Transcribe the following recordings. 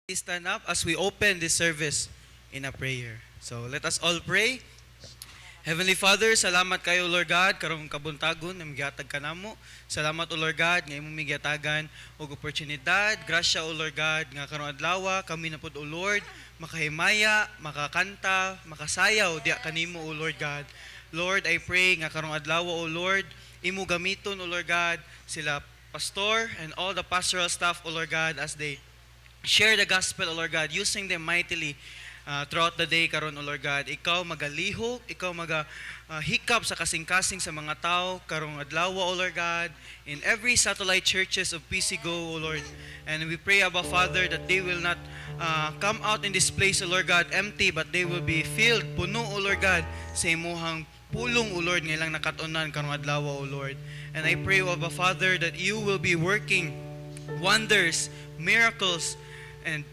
Stand up as we open this service in a prayer. So let us all pray. Heavenly Father, salamat kayo, Lord God, karong kabuntagon nga migihatag ka namo. Salamat, O Lord God, nga imong migihatagan og oportunidad, grasya, O Lord God, nga karong adlaw kami na pud, O Lord, makahimaya, makakanta, makasayaw diya kanimo, O Lord God. Lord, I pray nga karong adlaw, O Lord, imo gamiton, O Lord God, sila pastor and all the pastoral staff, O Lord God, as they share the gospel, O Lord God, using them mightily throughout the day karon, O Lord God. Ikaw magalihok, ikaw maga hikap sa kasing-kasing sa mga tao karong adlaw, O Lord God, in every satellite churches of PCGO, O Lord. And we pray, Abba Father, that they will not come out in this place, O Lord God, empty, but they will be filled, puno, O Lord God, sa imuhang pulong, O Lord, nga ilang nakatunan karong adlaw, O Lord. And I pray, Abba Father, that you will be working wonders, miracles, and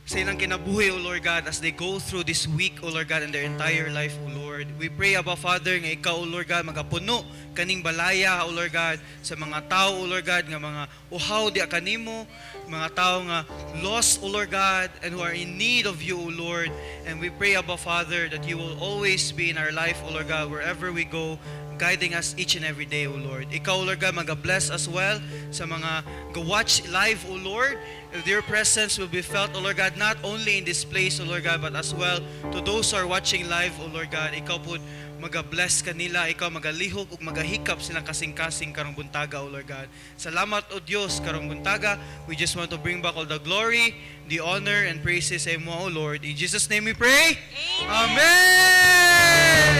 sa ilang kinabuhi, O Lord God, as they go through this week, O Lord God, and their entire life, O Lord. We pray, Abba Father, nga ikaw, O Lord God, magapuno kaning balaya, O Lord God, sa mga tao, O Lord God, nga mga uhaw di kanimo, mga tao nga lost, O Lord God, and who are in need of you, O Lord. And we pray, Abba Father, that you will always be in our life, O Lord God, wherever we go, guiding us each and every day, O Lord. Ikaw, O Lord God, maga-bless as well sa mga ga-watch live, O Lord. Your presence will be felt, O Lord God, not only in this place, O Lord God, but as well to those who are watching live, O Lord God. Ikaw po maga-bless kanila, ikaw magalihok ug magahikap silang kasing-kasing karong buntaga, O Lord God. Salamat, O Dios, karong buntaga. We just want to bring back all the glory, the honor, and praises sa imo, O Lord. In Jesus' name we pray. Amen!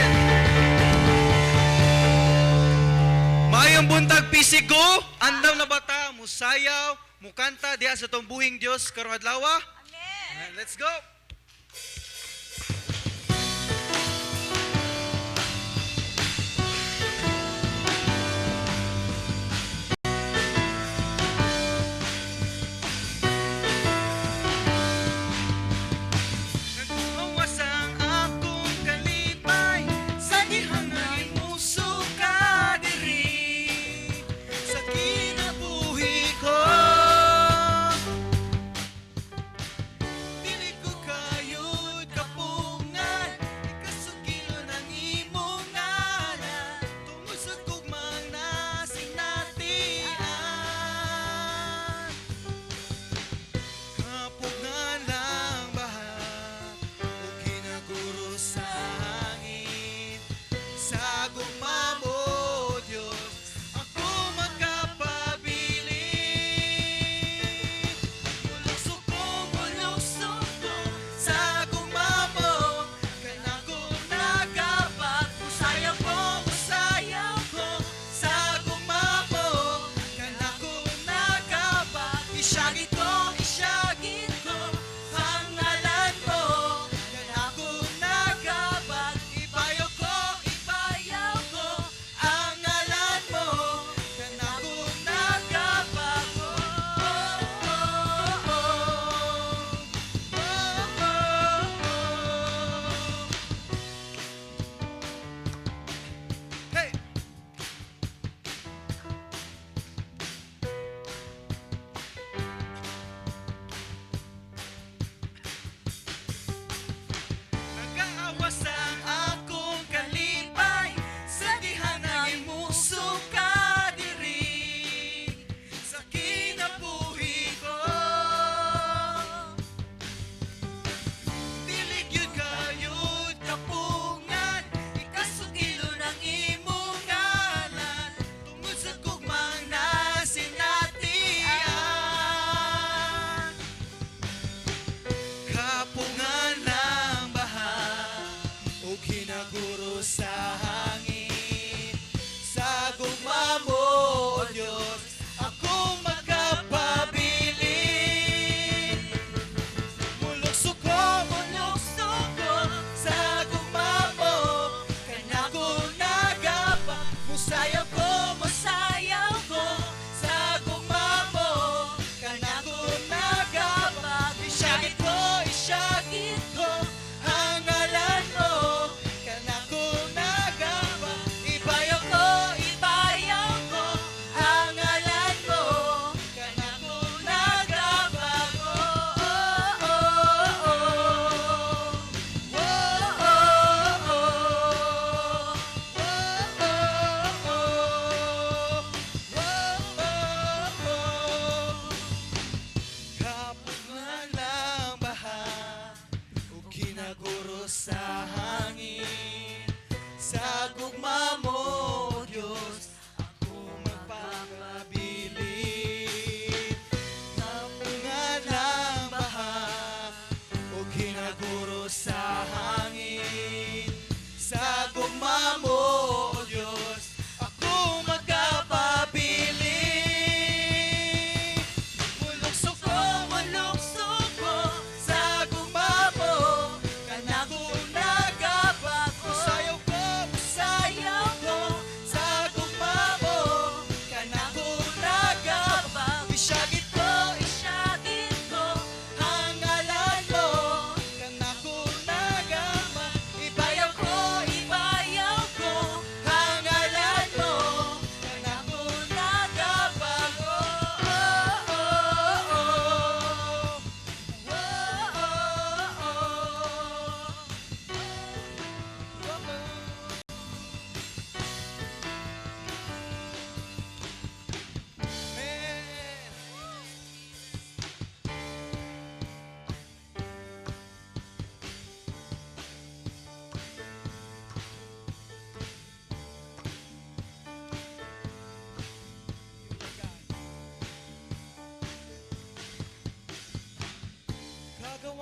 Maayong buntag, PCGO, andam na bata, musayaw, mukanta diha sa atong buhing Dios karong adlaw? Amen. Let's go. Nagawas ang akong kalipay sa gihangay muso ka diri sa kinabuhi ko. Dili ko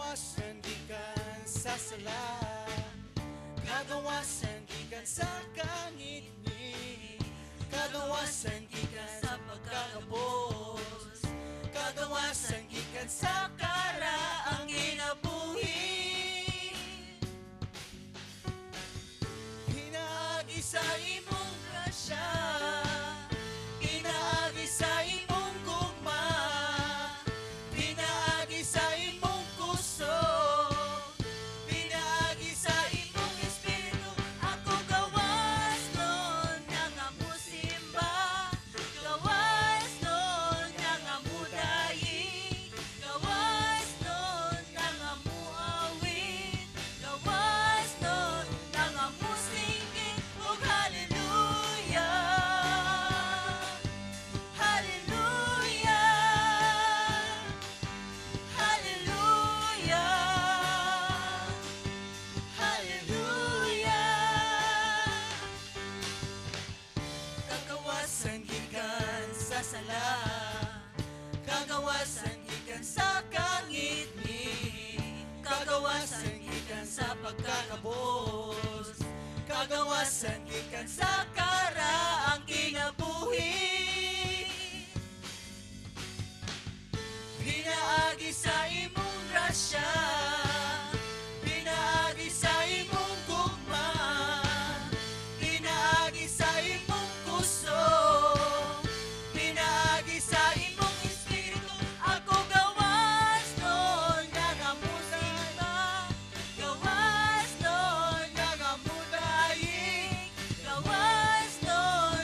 Kagawasan gikan sa sala, kagawasan gikan sa kangitngit, kagawasan gikan sa pagkakabos, kagawasan gikan sa karaang kinabuhi. Pinaagi sa imong grasya, pinaagi sa imong gugma, pinaagi sa imong kusog, pinaagi sa imong espiritu. Ako gawasnon nga musimba, gawasnon nga mudayi, gawasnon nga muawit, gawasnon nga musinggit og hallelujah. Hallelujah. Hallelujah. Hallelujah. Kagawasan gikan sa sala, kagawasan gikan sa kangitngit, kagawasan gikan sa pagkakabos, kagawasan gikan sa karaang kinabuhi. Pinaagi sa imong grasya, pinaagi sa imong gugma, pinaagi sa imong kusog, pinaagi sa imong espiritu. Ako gawasnon nga musimba, gawasnon nga mudayi, gawasnon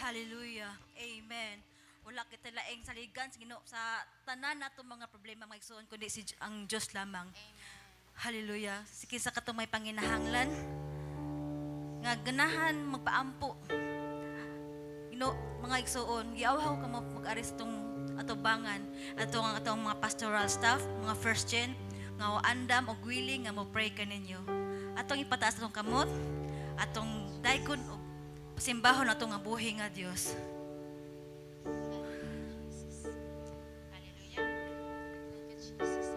Hallelujah. Amen. Wala kita laing saligan sa Ginoo sa tanan nato mga problema, mga igsoon, kundi si ang Dios lamang. Hallelujah. Si kinsa katong may panginahanglan nga ganahan magpaampo. Ginoo, mga igsoon, giawhaw kamo mag-arestong atubangan atong ang atong mga pastoral staff, mga first gen nga andam og willing nga mo pray kaninyo. Atong ipataas atong kamot, atong daygon og simbahon atong nga buhi nga Dios. Jesus. Hallelujah. Thank you, Jesus.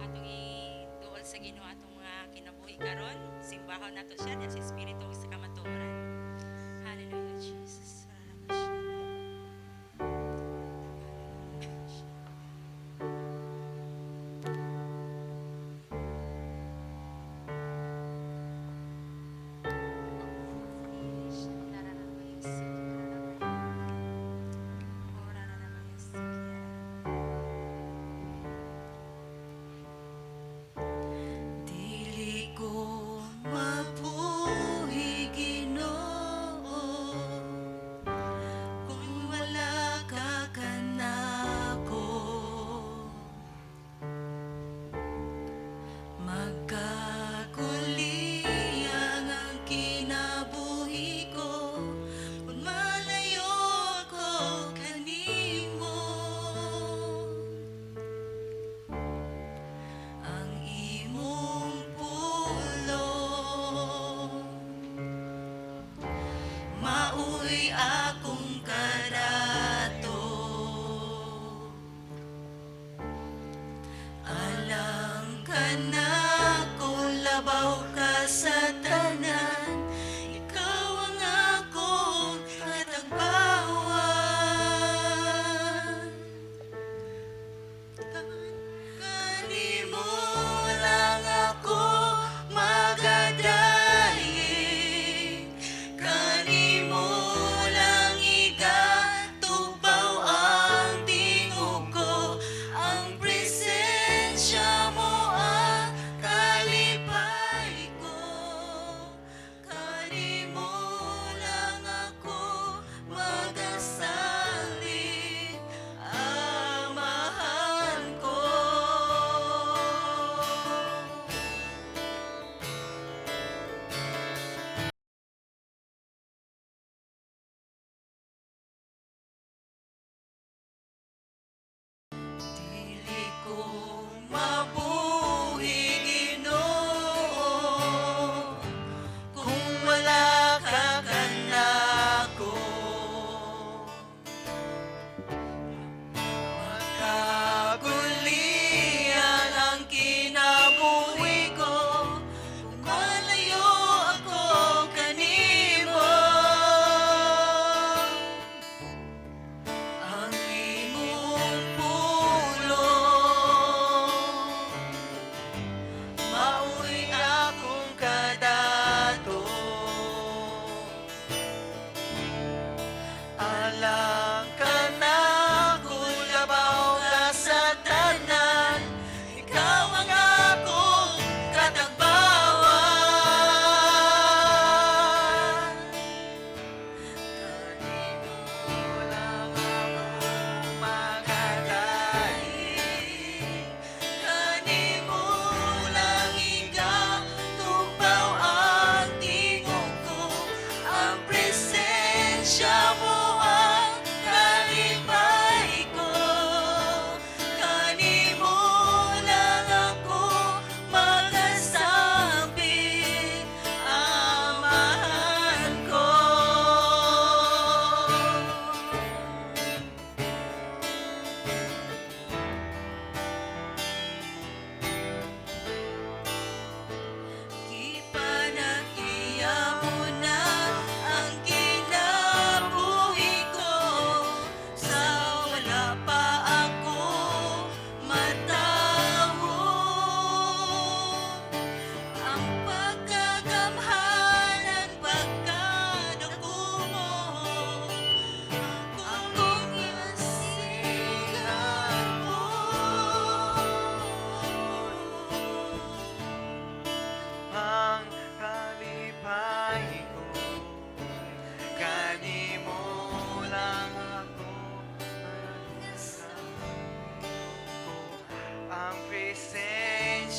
Atong iduol sa Ginoo atong mga kinabuhi karon, simbahon nato siya diya sa espiritu ug sa kamatuoran. Hallelujah, Jesus. Dili ko mabuhat.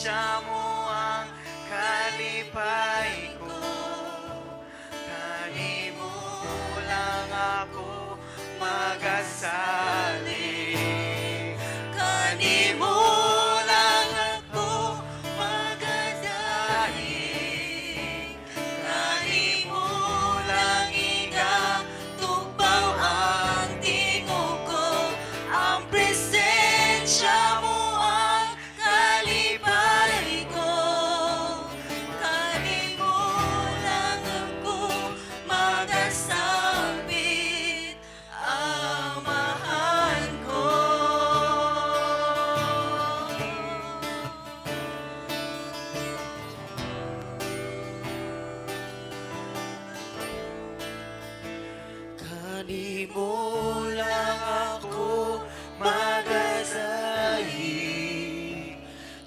Presensya mo ang kalipay ko. Kanimo lang ako magasalig. Kanimo lang ako magadaig. Kanimo lang igatugbaw ang tingog ko. Ang presensya mo ang kalipay ko. Kanimo lang ako magasabit, Amahan ko. Kanimo lang ako magasalig.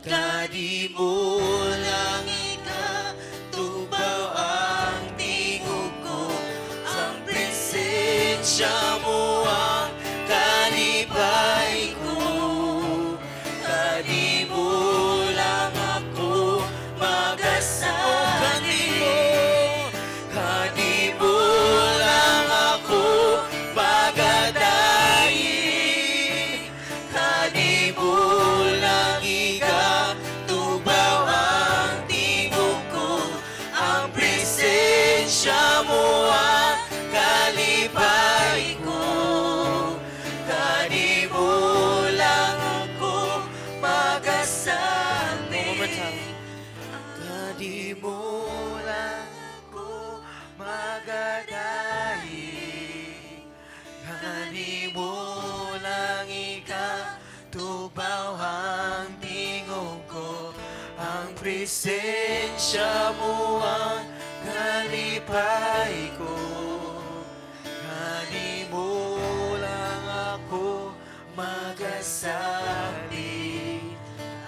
Kanimo lang Ikatugbaw ang tingog ko. Ang presensya mo ang kalipay ko. Kanimo lang ako magasalig. Kanimo lang ako magadaig. Kanimo lang ikatugbaw ang tingog ko. Ang presensya mo ang kalipay ko. Kanimo lang ako magasalig. One more time. Kanimo lang ako magadaig. Kanimo lang ikatugbaw ang tingog ko. Ang presensya mo ang kalipay ko. Kanimo lang ako magasalig,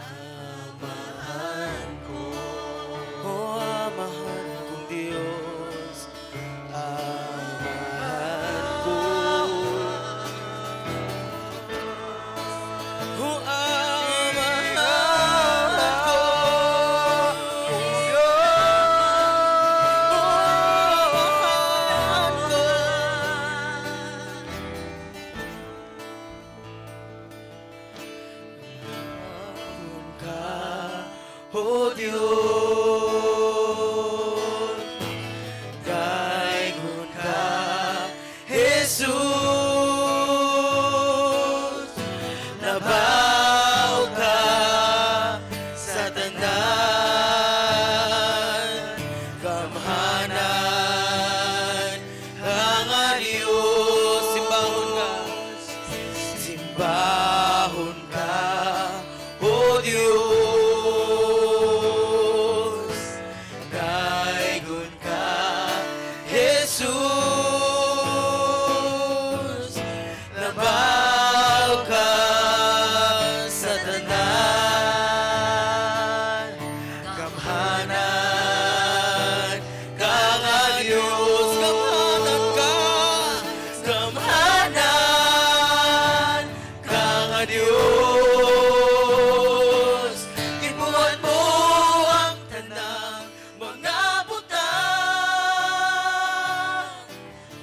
Amahan ko. O Amahan kong Diyos, Amahan ko. O Amahan ko, O Amahan ko. Dayon ka, O Diyos, Daygon ka, Jesus, Labaw ka sa tanan, Gamhanan ka nga Diyos. Simbahon ka, simbahon ka, O Diyos, Daygon ka, Jesus, Labaw ka sa tanan, Gamhanan ka nga Diyos, Gamhanan ka, Gamhanan ka nga Diyos. Gibuhat mo ang tanang mga butang,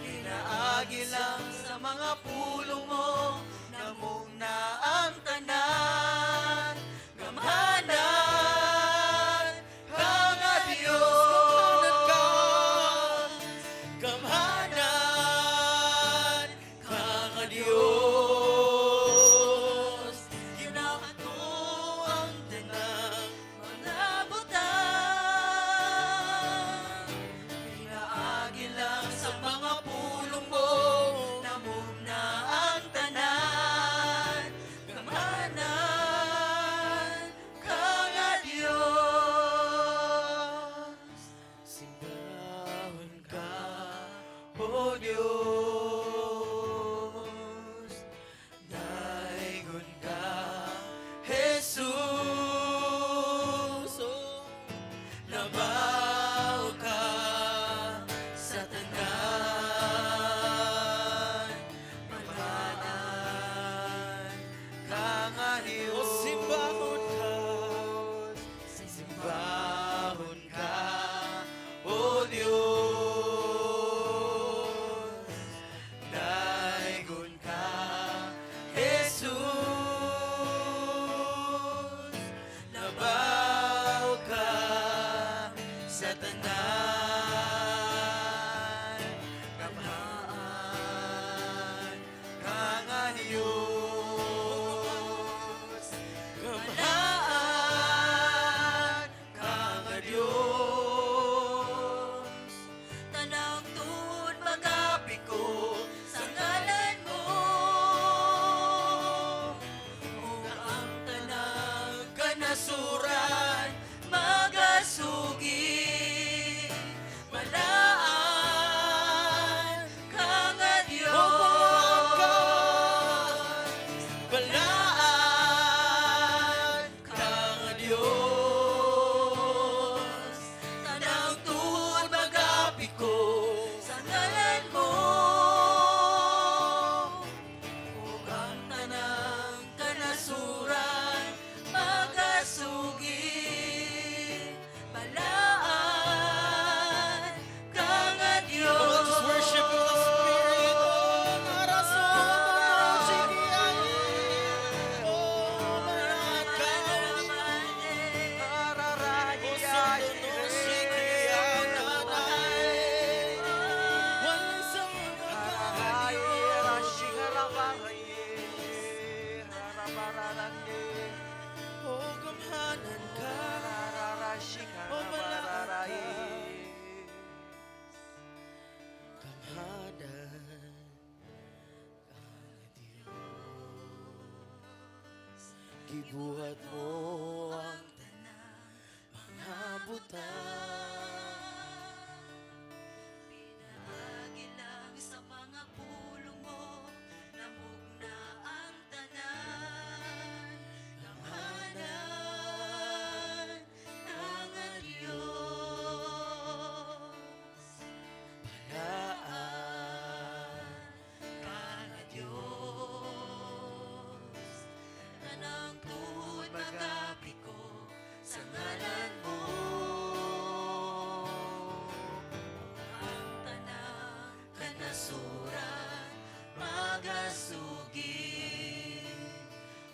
Pinaagi lang sa mga pulong mo, Namugna ang tanan. Gamhanan ka nga Diyos. Gamhanan ka nga Diyos. Gibuhat mo ang tanang Mga butang, Pinaagi lang sa mga pulong mo, Namugna ang tanan. Gamhanan ka nga Diyos. Simbahon ka, O Diyos, Daygon ka, Jesus, oh, Labaw ka sa tanan, Gamhanan ka nga Diyos. O simbahon ka, Gibuhat mo ang tanang mga butang. Pinaagi lang sa mga pulong mo, namugna ang tanan. Gamhanan ka nga Diyos. Balaan ka nga Diyos. Tanang tuhod magapiko sa ngalan mo. Ang tanang kanasuran magasugid.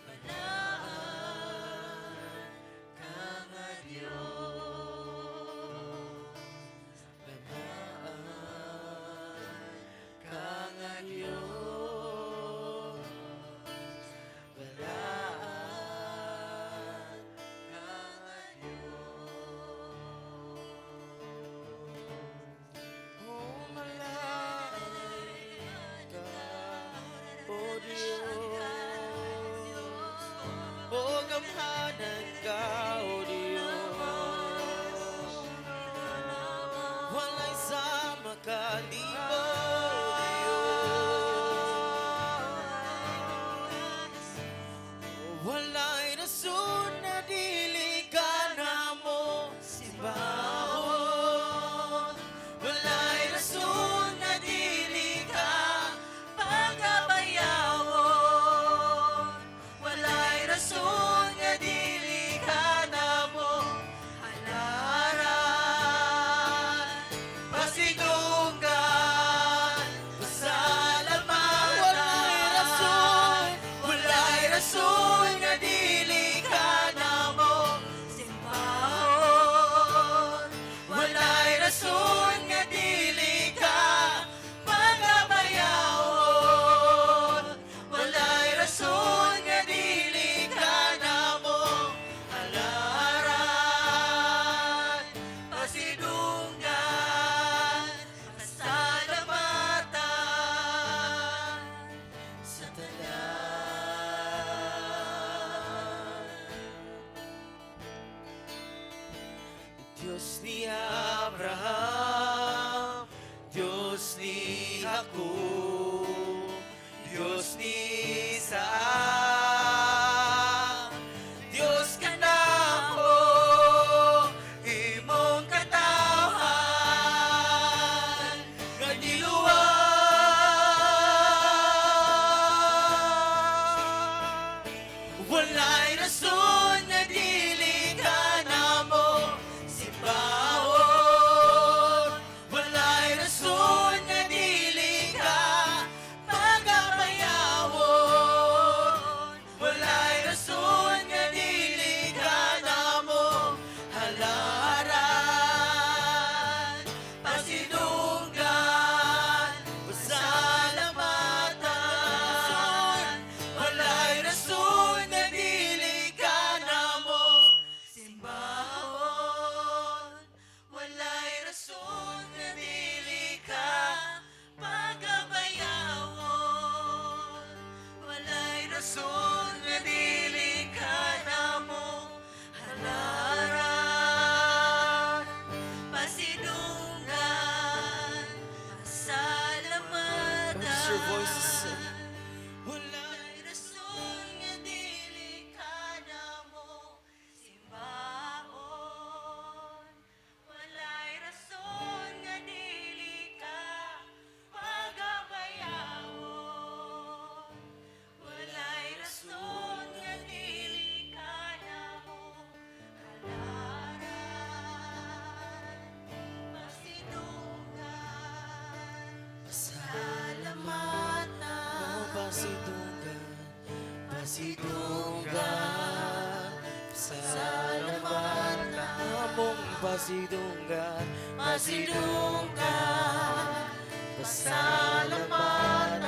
Balaan ka nga Diyos. Balaan ka nga Diyos. Balaan ka nga Diyos. Oh, balaan ka, O Diyos. O gamhanan ka, O Diyos. Walay sama ka nimo, Diyos. Walay rason na dili ka namo simbahon. Walay rason na dili ka pagabayawon. Walay rason nga dili ka namo halaran. Pasidunggan, pasalamatan. Walay rason, walay rason nga dili ka namo simbahon. Walay rason nga dili ka pagabayawon. Walay rason nga dili ka namo halaran. Pasidunggan, pasalamatan sa tanan. Diyos ni Abraham, Diyos ni Jacob, Diyos ni Isaac, Diyos ka namo, imong katawhan, nga giluwas. Walay rason na dili ka namo simbahon. Walay rason na dili ka pagabayawon. Walay rason nga dili ka namo halaran. Pasidunggan, pasalamatan. Walay rason na dili ka namo simbahon. Walay rason nga dili ka pagabayawon. Walay rason nga dili ka namo halaran. Pasidunggan, pasalamatan. Raise your voices. Walay Walay rason nga dili ka namo simbahon. Walay rason nga dili ka pagabayawon. Walay rason nga dili ka namo halaran. Pasidunggan, pasalamatan. Oh, pasidunggan, pasidunggan, pasalamatan. Among pasidunggan, pasidunggan, pasalamatan.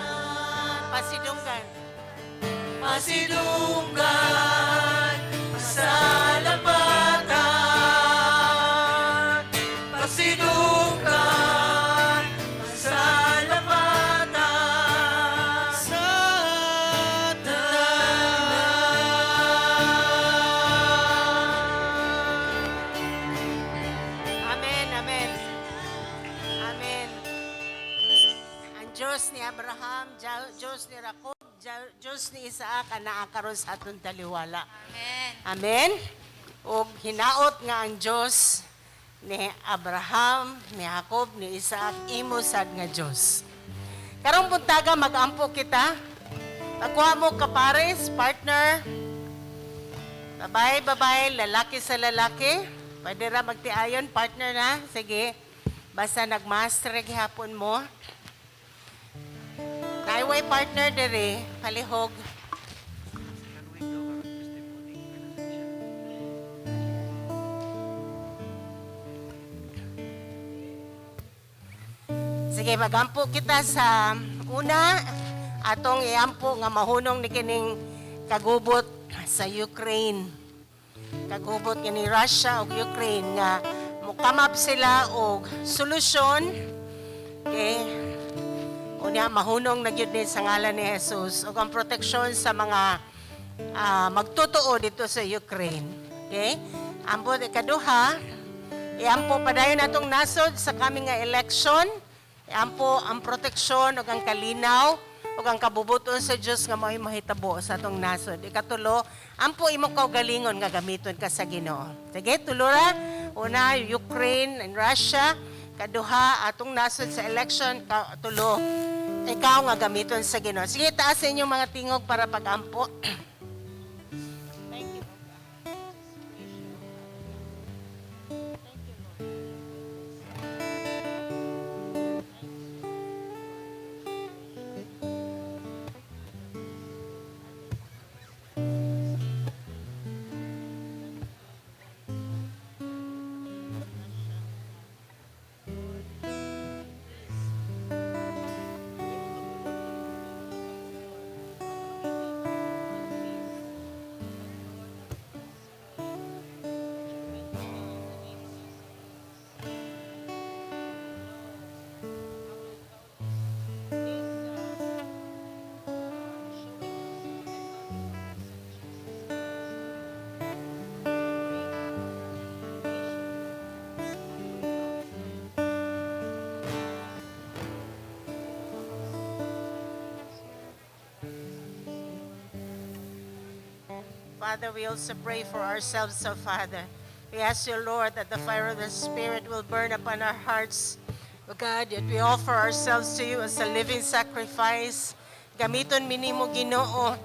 Pasidunggan. Pasidunggan, pasalamatan. Pasidunggan, pasalamatan. Sa tanan. Diyos ni Abraham, Diyos ni Jacob, Diyos ni Isaac, anaa karon sa atong taliwala. Amen. Amen. Ug hinaot nga ang Dios ni Abraham, ni Jacob, ni Isaac, imo sad nga Dios. Karong buntaga mag-ampo kita. Pagkuha mo kapares, partner, babae, babae, lalaki sa lalaki. Pwede ra magtiayon, partner na. Sige. Basta nagmaster gihapon mo. Naiway partner dere, palihog. Second week daw karon testimony kana sa siya. Sige, magampo kita sa una, atong iampo nga mahunong ni kining kagubot sa Ukraine. Kagubot ni Russia ug Ukraine nga mukamap sila og solusyon. Okay. Unya mahunong na gyud ni sa ngalan ni Jesus ug ang proteksyon sa mga magtotoo dito sa Ukraine. Okay? Ampo ikaduha, iampo padayon atong nasod sa coming nga election. Iampo ang proteksyon ug ang kalinaw ug ang kabubuton sa Dios nga mao'y mahitabo sa atong nasod. Ikatulo, ampo imong kaugalingon nga gamiton ka sa Ginoo. Sige, tulora. Una, Ukraine and Russia. Kaduha, atong nasod sa election. Katulo, ikaw nga gamiton sa Ginoo. Sige, taas sa inyong mga tingog para pag-ampo. Thank you. Thank you, Lord. Father, we also pray for ourselves, oh Father. We ask you, Lord, that the fire of the Spirit will burn upon our hearts. Oh God, that we offer ourselves to you as a living sacrifice. Gamiton mi nimo, Ginoo,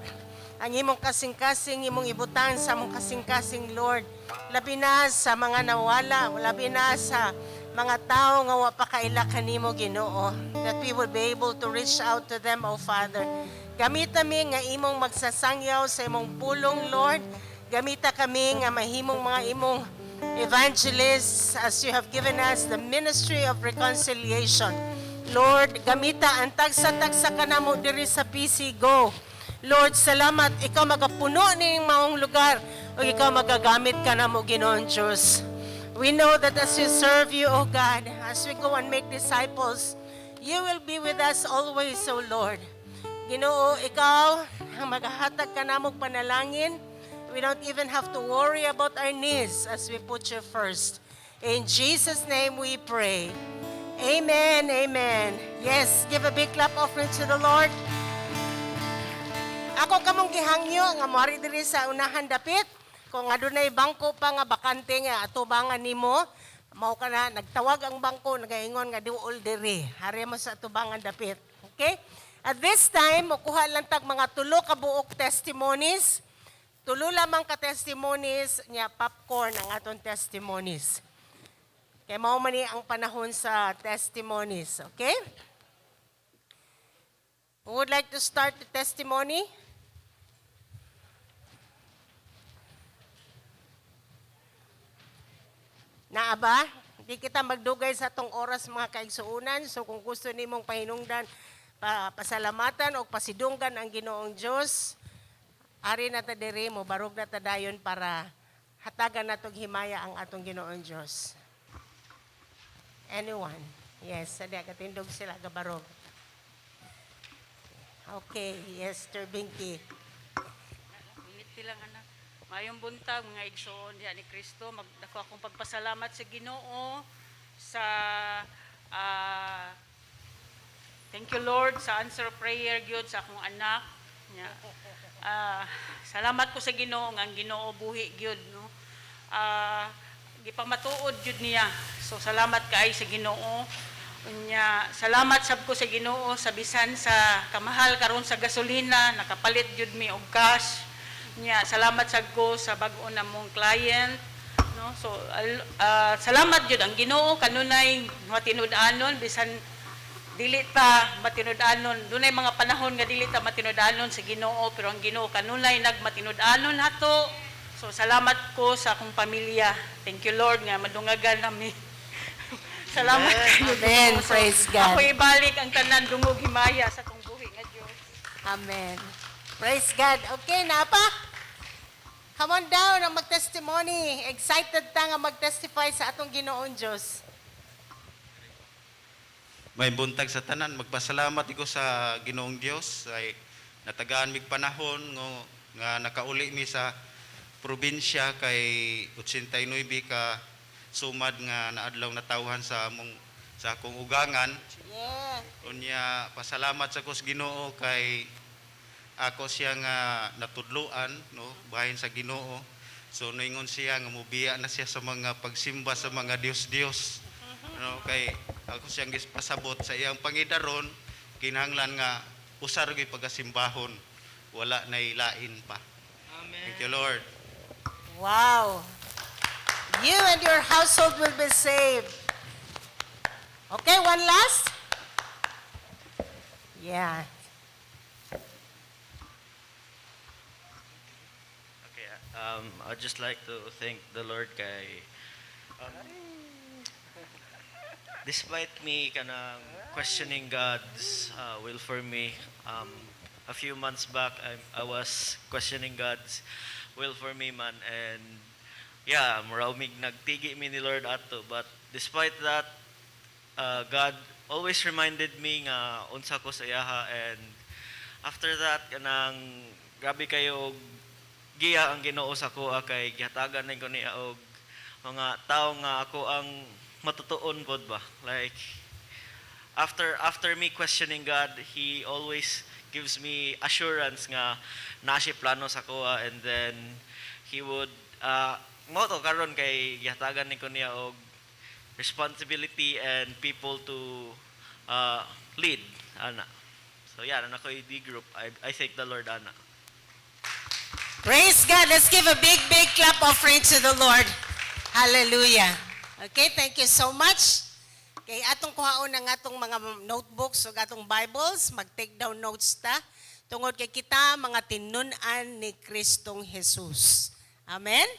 ang imong kasing-kasing, imong ibutang sa among kasing-kasing, Lord. Labi na sa mga nawala, labi na sa mga tao nga wa pa kaila kanimo, Ginoo. That we will be able to reach out to them, O Father. Gamita mi nga imong magsasangyaw sa imong pulong, Lord. Gamita kami nga mahimong mga imong evangelists as you have given us the ministry of reconciliation. Lord, gamita ang tagsa-tagsa kanamo diri sa PC Go. Lord, salamat. Ikaw magapuno ning maong lugar o ikaw magagamit ka namo, Ginoong Diyos. We know that as we serve you, O God, as we go and make disciples, you will be with us always, O Lord. Ginoo, ikaw ang maghahatag ka namong panalangin. We don't even have to worry about our needs as we put you first. In Jesus' name we pray. Amen, amen. Yes, give a big clap offering to the Lord. Ako kamong gihangyo nga moari diri sa unahan dapit. Kung adunay bangko pa nga bakante nga atubangan nimo, mao ka na nagtawag ang bangko, nagaingon nga duol diri. Hari mo sa atubangan dapit. Okay? At this time, mukuha lang tag mga tulo ka buok testimonies. Tulo lamang ka testimonies nya, popcorn ang atong testimonies. Kay mao man ni ang panahon sa testimonies, okay? Who would like to start the testimony? Naa ba? Di kita magdugay sa atong oras, mga kaigsuunan. So kung gusto nimong pahinungdan, pasalamatan o pasidunggan ang Ginoong Dios, ari na ta diri mo barog na ta dayon para hatagan natong himaya ang atong Ginoong Dios. Anyone? Yes, sadya katindog sila gabarog. Okay, yes, Sir Binky. Ngiti lang, anak. Mayong buntag, mga igsoon diha ni Kristo. Magdako akong pagpasalamat sa Ginoo sa Thank you, Lord, sa answer prayer gyud sa akong anak. Nya. Salamat ko sa Ginoo nga ang Ginoo buhi gyud, no. Gipamatuod gyud niya. So salamat kay sa Ginoo. Unya, salamat sab ko sa Ginoo sa bisan sa kamahal karon sa gasolina, nakapalit gyud mi og cash. Nya, salamat sad ko sa bag-o namong client, no? So salamat gyud ang Ginoo kanunay matinud-anon bisan dili ta matinud-anon. Dunay mga panahon nga dili ta matinud-anon sa Ginoo, pero ang Ginoo kanunay nagmatinud-anon nato. So salamat ko sa akong pamilya. Thank you, Lord, nga madungagan nami. Salamat kayo. Amen. Ginoo. So, Praise God. ako ibalik ang tanan dungog himaya sa akong buhi nga Dios. Amen. Praise God. Okay, napa? Come on down ang mag-testimony. Excited ta nga mag-testify sa atong Ginoong Diyos. May buntag sa tanan, magpasalamat ko sa Ginoong Dios ay natagaan mig panahon nga nakauli mi sa probinsya kay 89 ka sumad nga naadlaw natawhan sa among sa akong ugangan. Unya, pasalamat sa ko sa Ginoo kay ako siya nga natudloan, no, bahin sa Ginoo. So noingon siya nga mubiya na siya sa mga pagsimba sa mga Dios-Dios. No, kay ako siyang gispasabot sa iyang pangidaron, kinahanglan nga usar gyud pagasimbahon, wala na ilain pa. Amen. Thank you, Lord. Wow. You and your household will be saved. Okay, one last? Yeah. Okay, I'd just like to thank the Lord kay despite me kanang questioning God's will for me, a few months back I was questioning God's will for me man, and yeah, mura mig nagtigi mi ni Lord ato, but despite that, God always reminded me nga unsa ko sa iyaha, and after that kanang grabe kayo og giya ang Ginoo sa akoa kay gihatagan ko niya og mga tao nga ako ang matutuon pod ba. Like after me questioning God, he always gives me assurance nga naa siya plano sa akoa, and then he would mo to karon kay gihatagan ni ko niya og responsibility and people to lead ana. So yeah, naa ko D group. I thank the Lord ana. Praise God. Let's give a big, big clap offering to the Lord. Hallelujah. Okay, thank you so much. Okay, atong kuhaon ang atong mga notebooks ug atong Bibles, mag-take down notes ta. Tungod kay kita mga tinun-an ni Kristong Jesus. Amen?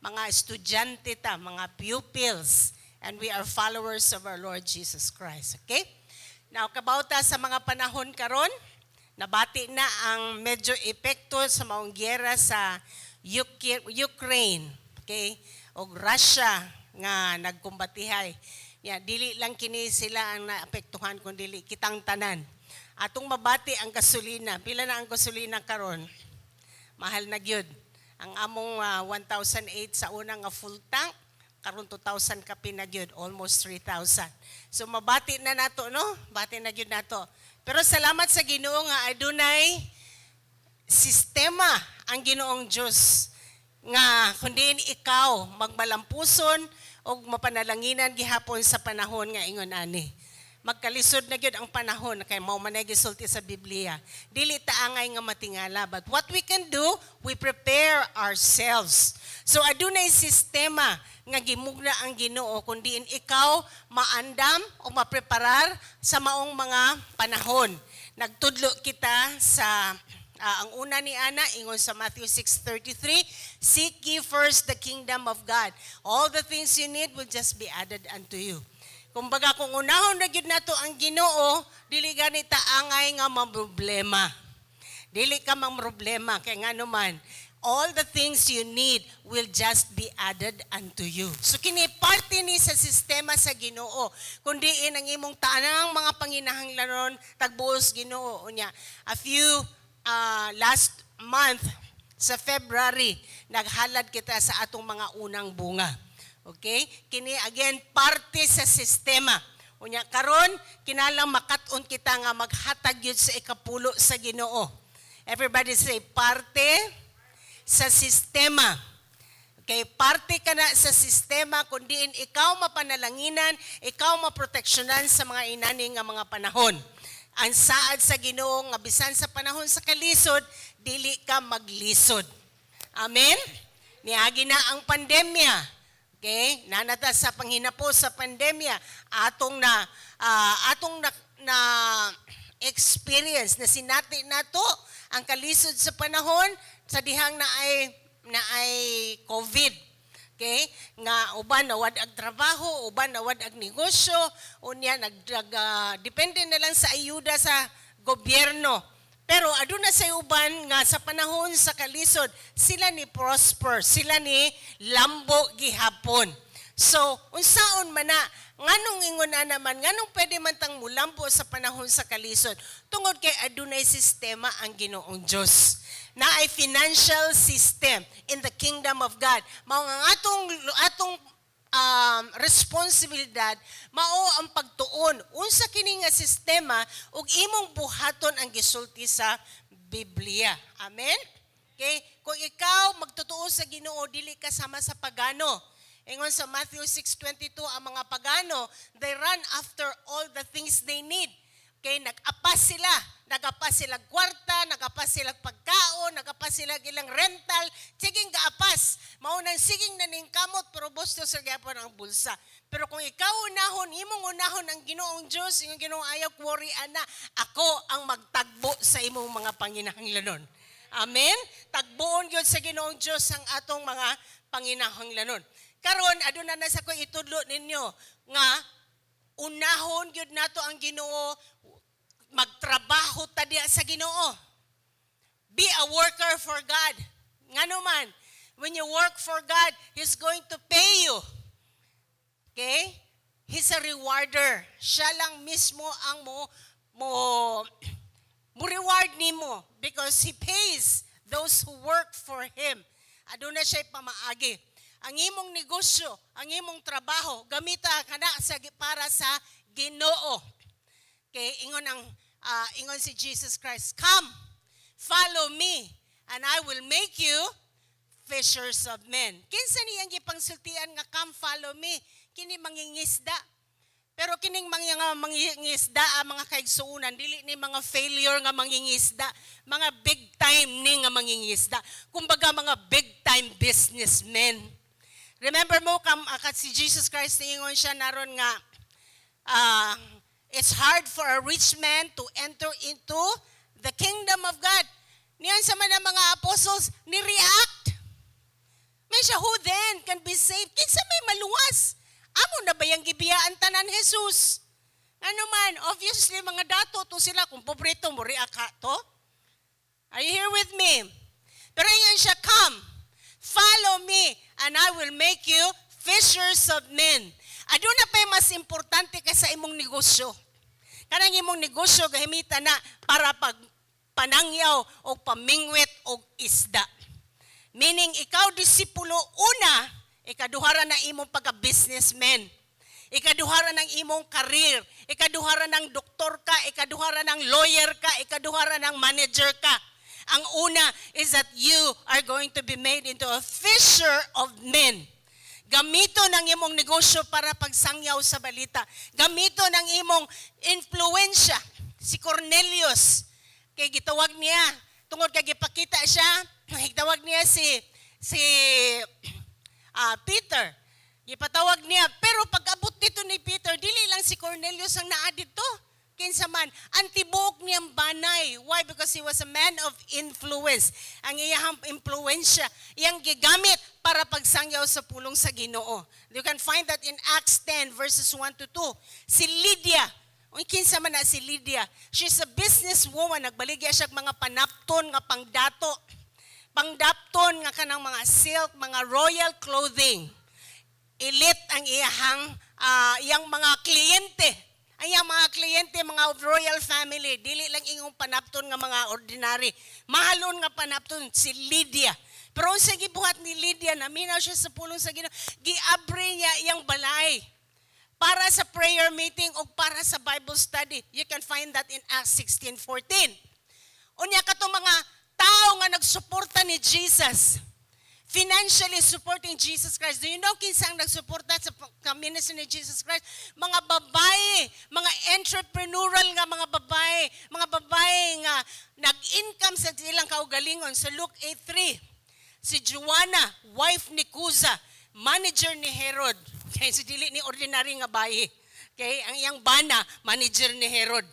Mga estudyante ta, mga pupils, and we are followers of our Lord Jesus Christ. Okay? Now, kabaw ta sa mga panahon karon, nabati na ang medyo epekto sa maong giyera sa Ukraine, okay? Og Russia nga nagkumbatihay. Ya, dili lang kini sila ang naapektuhan kun dili kitang tanan. Atong mabati ang gasolina. Pila na ang gasolina karon? Mahal na gyud. Ang among 1,008 sa una nga full tank, karon 2,000 kapin na gyud, almost 3,000. So mabati na nato, no? Bati na gyud nato. Pero salamat sa Ginoo nga adunay sistema ang Ginoong Dios nga kundi ikaw magmalampuson o mapanalanginan gihapon sa panahon nga ingon ani. Magkalisod na gyud ang panahon kay mao man ay gisulti sa Biblia. Dili ta angay nga matingala, but what we can do, we prepare ourselves. So adunay sistema nga gimugna ang Ginoo kun diin ikaw maandam o mapreparar sa maong mga panahon. Nagtudlo kita sa ang una ni ana ingon sa Matthew 6:33, "Seek ye first the kingdom of God. All the things you need will just be added unto you." Kumbaga kung unahon na gyud nato ang Ginoo, dili gani ta angay nga problema. Dili ka mang problema kay ngano man, all the things you need will just be added unto you. So kini parte ni sa sistema sa Ginoo. Kundi ang imong tanang mga panginahanglanon tagbuos Ginoo unya. A few last month sa February, naghalad kita sa atong mga unang bunga. Okay? Kini again parte sa sistema. Unya karon kinahanglan makat-on kita nga maghatag gyud sa ikapulo sa Ginoo. Everybody say, "Parte sa sistema." Okay, parte ka na sa sistema kung diin ikaw mapanalanginan, ikaw maproteksyonan sa mga inani nga mga panahon. Ang saad sa Ginoo nga bisan sa panahon sa kalisod, dili ka maglisod. Amen? Niagi na ang pandemya. Okay? Nanata sa panghinapo sa pandemya, atong na experience na sinati nato ang kalisod sa panahon sa dihang na ay COVID. Okay? Nga uban nawad ag trabaho, uban nawad ag negosyo, unya nag depende na lang sa ayuda sa gobyerno. Pero aduna sa uban nga sa panahon sa kalisod, sila ni prosper, sila ni lambo gihapon. So, unsaon man na, nganong ingon na naman, nganong pwede man tang mulambo sa panahon sa kalisod? Tungod kay adunay sistema ang Ginoong Diyos. Na ay financial system in the kingdom of God. Mao nga atong responsibilidad mao ang pagtuon unsa kini nga sistema ug imong buhaton ang gisulti sa Biblia. Amen? Okay? Kung ikaw magtotoo sa Ginoo, dili ka sama sa pagano. Ingon sa Matthew 6:22, ang mga pagano, they run after all the things they need. Okay, nag-apas sila. Nag-apas sila kwarta, nag-apas sila pagkaon, nag-apas sila ilang rental, siging gaapas. Mao nang siging naningkamot pero busto sa gyapon ang bulsa. Pero kung ikaw unahon, imong unahon ang Ginoong Dios, imong Ginoong, "Ayaw worry ana, ako ang magtagbo sa imong mga panginahanglanon." Amen? Tagbuon gyud sa Ginoong Dios ang atong mga panginahanglanon. Karon aduna na sa ko itudlo ninyo nga unahon gyud nato ang Ginoo, magtrabaho ta diya sa Ginoo. Be a worker for God. Ngano man, when you work for God, He's going to pay you. Okay? He's a rewarder. Siya lang mismo ang mo reward nimo because He pays those who work for Him. Aduna siya pamaagi. Ang imong negosyo, ang imong trabaho, gamita kana sa para sa Ginoo. Okay, ingon si Jesus Christ, "Come, follow me, and I will make you fishers of men." Kinsa niyang gipangsultian nga "Come, follow me"? Kini mangingisda. Pero kining mga mangingisda, ang mga kaigsuonan, dili ni mga failure nga mangingisda, mga big time ni nga mangingisda. Kumbaga mga big time businessmen. Remember mo kam akat si Jesus Christ, niingon siya naron nga it's hard for a rich man to enter into the kingdom of God. Niyan sa man ang mga apostles, ni-react. May siya, "Who then can be saved?" Kinsa may maluwas? Amo na ba yung gibiyaan tanan, Jesus? Ano man, obviously mga dato to sila. Kung pobrito mo, react ka to. Are you here with me? Pero ingon siya, "Come, follow me, and I will make you fishers of men." Aduna pa'y mas importante kaysa imong negosyo. Kanang imong negosyo, gahimita na para pag panangyaw o pamingwit og isda. Meaning, ikaw disipulo una, ikaduhara na imong pagka-businessman. Ikaduhara ng imong career, ikaduhara ng doktor ka, ikaduhara ng lawyer ka, ikaduhara ng manager ka. Ang una is that you are going to be made into a fisher of men. Gamito ng imong negosyo para pagsangyaw sa balita. Gamito ng imong influensya. Si Cornelius, kay gitawag niya, tungod kay gipakita siya, gitawag niya si Peter. Gipatawag niya, pero pag abot dito ni Peter, dili lang si Cornelius ang naa dito. Kinsa man, ang tibuok niyang banay. Why? Because he was a man of influence. Ang iyang impluensya, iyang gigamit para pagsangyaw sa pulong sa Ginoo. You can find that in Acts 10 verses 1 to 2. Si Lydia, uy, kinsa man na si Lydia? She's a businesswoman. Nagbaligya siya og mga panapton nga pangdato. Pangdapton nga kanang mga silk, mga royal clothing. Elite ang iyang mga kliyente. Ang iyang mga kliyente, mga of royal family, dili lang ingong panapton nga mga ordinary. Mahalon nga panapton si Lydia. Pero unsa gibuhat ni Lydia, naminaw siya sa pulong sa Ginoo, giabre niya iyang balay. Para sa prayer meeting o para sa Bible study. You can find that in Acts 16:14. Unya katong mga tao nga nagsuporta ni Jesus, financially supporting Jesus Christ. Do you know kinsa ang nagsuporta sa ministry ni Jesus Christ? Mga babae, mga entrepreneurial nga mga babae nga nag-income sa ilang kaugalingon sa Luke 8:3. Si Joanna, wife ni Cuza, manager ni Herod. Okay, si dili ni ordinary nga bayi. Okay, ang iyang bana, manager ni Herod.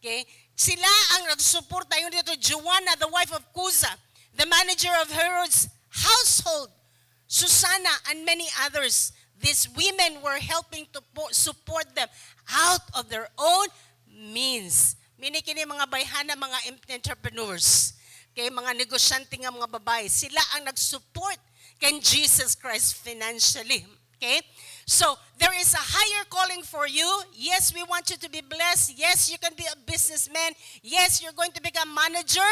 Okay? Sila ang nagsuporta yung dito, Joanna, the wife of Cuza, the manager of Herod's household, Susanna, and many others. These women were helping to support them out of their own means. Mini kini mga bayhana, mga entrepreneurs. Okay, mga negosyante nga mga babae. Sila ang nag-support kay Jesus Christ financially. Okay? So, there is a higher calling for you. Yes, we want you to be blessed. Yes, you can be a businessman. Yes, you're going to become manager.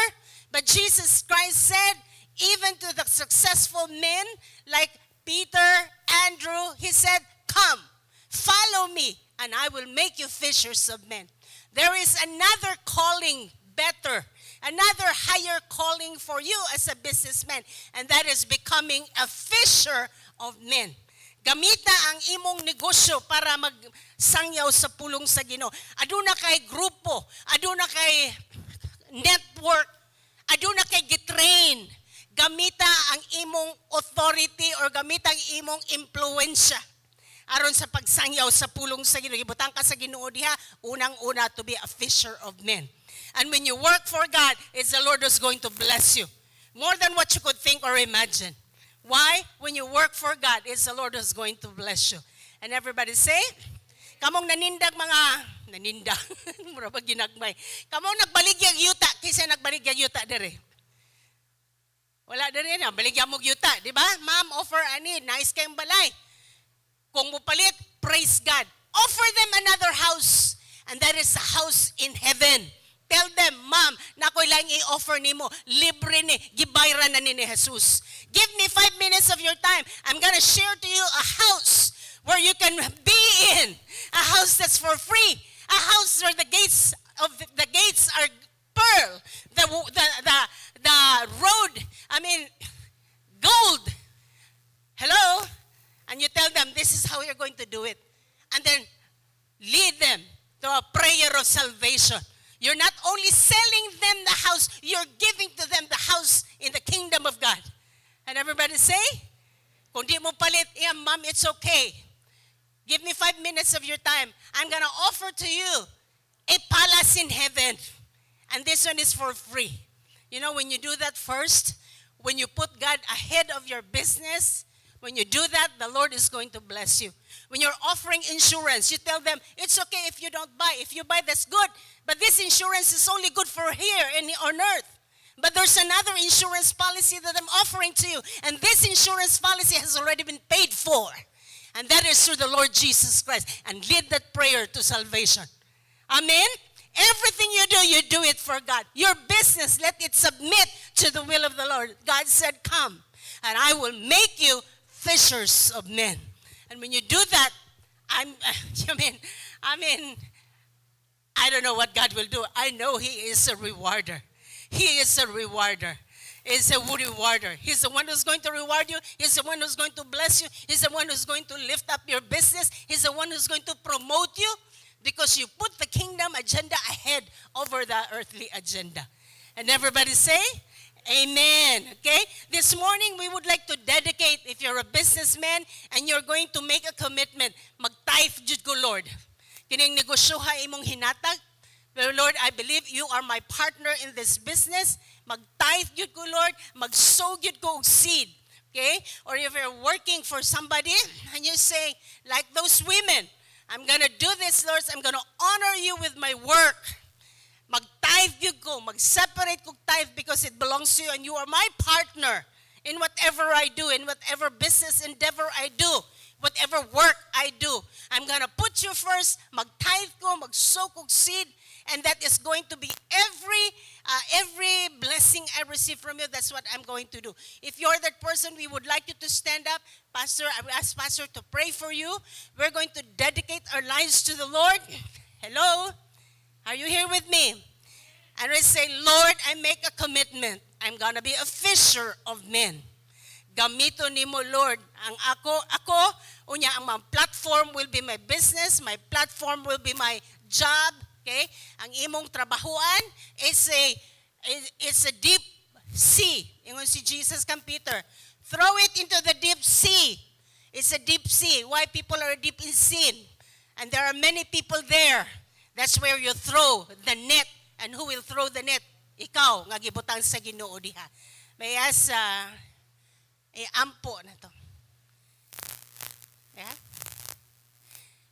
But Jesus Christ said, even to the successful men like Peter, Andrew, he said, "Come, follow me, and I will make you fishers of men." There is another calling better, another higher calling for you as a businessman, and that is becoming a fisher of men. Gamita ang imong negosyo para magsangyaw sa pulong sa Ginoo. Aduna kay grupo, aduna kay network, aduna kay gitrain. Gamita ang imong authority or gamita ang imong impluensya aron sa pagsangyaw sa pulong sa Ginoo. Gibutang ka sa Ginoo diha, unang-una to be a fisher of men. And when you work for God, it's the Lord who's going to bless you more than what you could think or imagine. Why? When you work for God, it's the Lord who's going to bless you. And everybody say, kamong nanindag mga, nanindag, mura ba ginagmay. Kamong nagbaligyag yuta, kinsa nagbaligyag yuta dere? Wala dere na, baligya mo yuta, di ba? Ma'am, offer ani, nice kayong balay. Kung mupalit, praise God. Offer them another house. And that is a house in heaven. Tell them, "Ma'am, naa ko'y laing i-offer nimo. Libre ni, gibayran na ni Jesus. Give me 5 minutes of your time. I'm gonna share to you a house where you can be in. A house that's for free. A house where the gates are pearl. The road, I mean, gold." Hello? And you tell them this is how you're going to do it. And then lead them to a prayer of salvation. You're not only selling them the house, you're giving to them the house in the kingdom of God. And everybody say, kung di mo palit, yeah, ma'am, it's okay. Give me 5 minutes of your time. I'm gonna offer to you a palace in heaven. And this one is for free. When you do that first, when you put God ahead of your business, when you do that, the Lord is going to bless you. When you're offering insurance, you tell them, "It's okay if you don't buy. If you buy, that's good. But this insurance is only good for here in, on earth. But there's another insurance policy that I'm offering to you. And this insurance policy has already been paid for. And that is through the Lord Jesus Christ." And lead that prayer to salvation. Amen? Everything you do it for God. Your business, let it submit to the will of the Lord. God said, "Come, and I will make you fishers of men." And when you do that, I mean, I don't know what God will do. I know He is a rewarder. He is a rewarder. He's a rewarder. He's the one who's going to reward you. He's the one who's going to bless you. He's the one who's going to lift up your business. He's the one who's going to promote you because you put the kingdom agenda ahead over the earthly agenda. And everybody say, "Amen." Okay? This morning, we would like to dedicate, if you're a businessman and you're going to make a commitment, mag-tithe jud ko, Lord. Kining negosyo ha imong hinatag. Pero Lord, I believe you are my partner in this business. Mag-tithe jud ko, Lord. Mag-sow jud ko og seed. Okay? Or if you're working for somebody and you say, like those women, "I'm gonna do this, Lord. I'm gonna honor you with my work. Mag-tithe jud ko, mag-separate ko tithe because it belongs to you and you are my partner in whatever I do, in whatever business endeavor I do, whatever work I do. I'm gonna put you first, mag-tithe ko, mag-sow kog seed, and that is going to be every Every blessing I receive from you, that's what I'm going to do. If you're that person, we would like you to stand up. Pastor, I will ask Pastor to pray for you. We're going to dedicate our lives to the Lord. Hello? Are you here with me? And we say, "Lord, I make a commitment. I'm gonna be a fisher of men. Gamito nimo, Lord, ang ako, unya ang mga platform will be my business, my platform will be my job," okay? Ang imong trabahuan is a deep sea. Ingon si Jesus kang Peter, "Throw it into the deep sea." It's a deep sea. Why? People are deep in sin. And there are many people there. That's where you throw the net. And who will throw the net? Ikaw, nga gibutang sa Ginoo diha. May as eh, ampo na to. Yeah?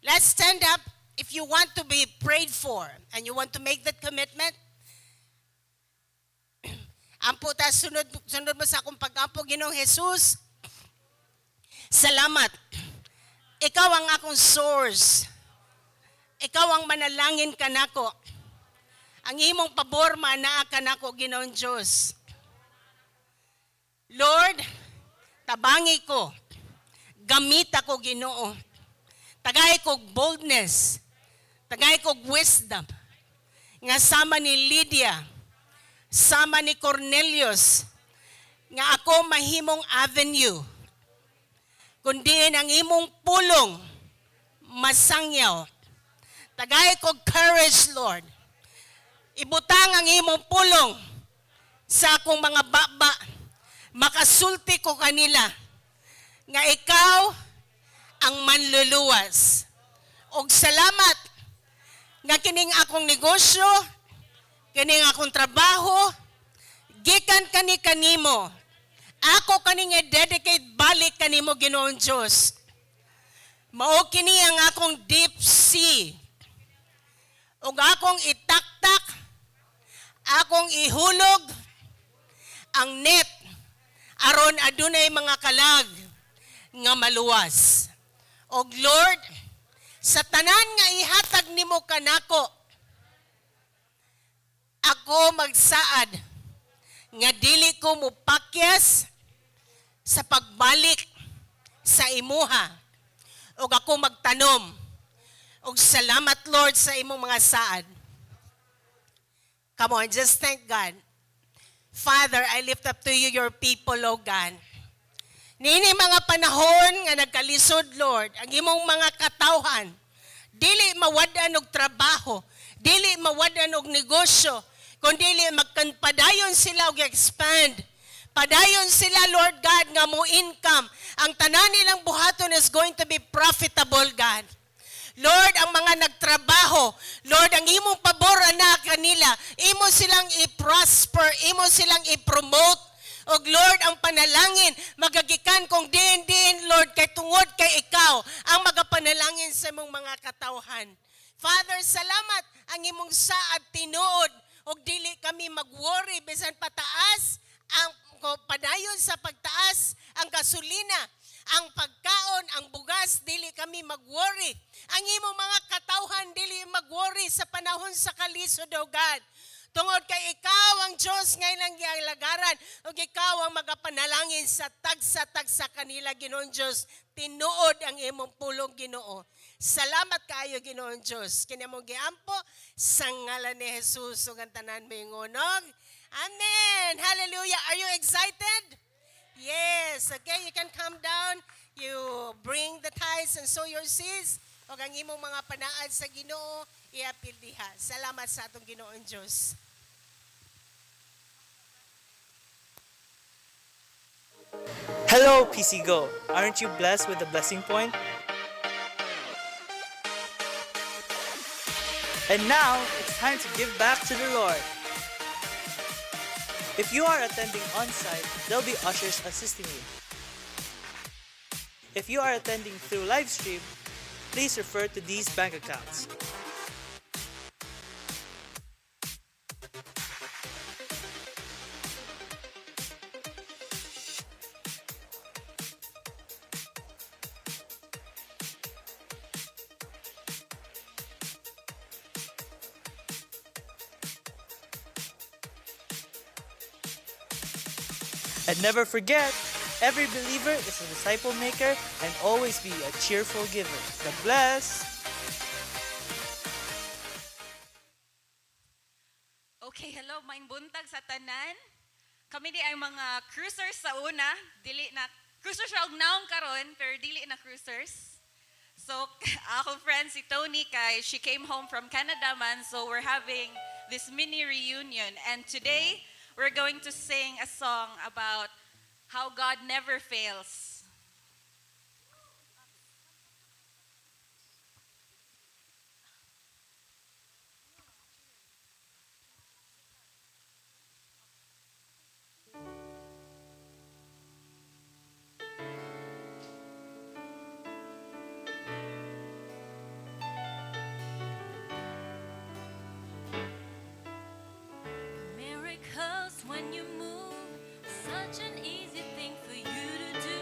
Let's stand up if you want to be prayed for and you want to make that commitment. Ampo ta, sunod, sunod mo sa akong pag-ampo. Ginoong Jesus. Salamat. Ikaw ang akong source. Ikaw ang manalangin kanako. Ang imong pabor maanaa kanako, Ginoong Diyos. Lord, tabangi ko. Gamita ko, Ginoo. Tagay kog boldness. Tagay kog wisdom. Nga sama ni Lydia, sama ni Cornelius, nga ako mahimong avenue. Kundi ang imong pulong masangyaw. Tagay kog courage, Lord. Ibutang ang imong pulong sa akong mga baba. Makasulti ko kanila nga ikaw ang manluluwas. Og salamat nga kining akong negosyo, kining akong trabaho, gikan kani kanimo. Ako kaning i-dedicate balik kanimo, Ginoong Dios. Mao kini ang akong deep sea. Ug akong itaktak, akong ihulog ang net aron adunay mga kalag nga maluwas. Og Lord, sa tanan nga ihatag nimo kanako, ako magsaad nga dili ko mupakyas sa pagbalik sa imuha ug ako magtanom. Og salamat, Lord, sa imong mga saad. Come on, just thank God. Father, I lift up to you your people, O God. Nini mga panahon nga nagkalisod, Lord, ang imong mga katawhan, dili mawad-an og trabaho, dili mawad-an og negosyo, kundi magpadayon sila og expand. Padayon sila, Lord God, nga mo income. Ang tanan nilang buhaton is going to be profitable, God. Lord, ang mga nagtrabaho, Lord, ang imong pabor na kanila, imo silang i-prosper, imo silang i-promote. Og Lord, ang panalangin, magagikan kung diin-diin, Lord, kay tungod kay ikaw ang magapanalangin sa imong mga katawhan. Father, salamat ang imong saad tinuod og dili kami mag-worry bisan pataas ang padayon sa pagtaas ang gasolina, ang pagkaon, ang bugas, dili kami mag-worry. Ang imong mga katawhan dili mag-worry sa panahon sa kalisod, O God. Tungod kay ikaw ang Diyos nga ilang gialagaran ug ikaw ang magapanalangin sa tagsa-tagsa kanila, Ginoong Diyos. Tinuod ang imong pulong, Ginoo. Salamat kaayo, Ginoong Diyos. Kini among giampo sa ngalan ni Jesus ug ang tanan moingon og Amen. Hallelujah. Are you excited? Yes. Okay, you can come down. You bring the tithes and sow your seeds. O ang imong mga panaad sa Ginoo, iapil diha. Salamat sa atong Ginoong Diyos. Hello, PC Go! Aren't you blessed with the blessing point? And now, it's time to give back to the Lord. If you are attending on site, there'll be ushers assisting you. If you are attending through live stream, please refer to these bank accounts. And never forget, every believer is a disciple maker and always be a cheerful giver. God bless! Okay, hello, maayong buntag sa tanan. Kami di ay mga cruisers sa una, dili na cruisers ra og naong karon, pero dili na cruisers. So, ako friend si Tony kay she came home from Canada man, so we're having this mini reunion, and today we're going to sing a song about how God never fails. Miracles when you move, such an easy thing for you to do.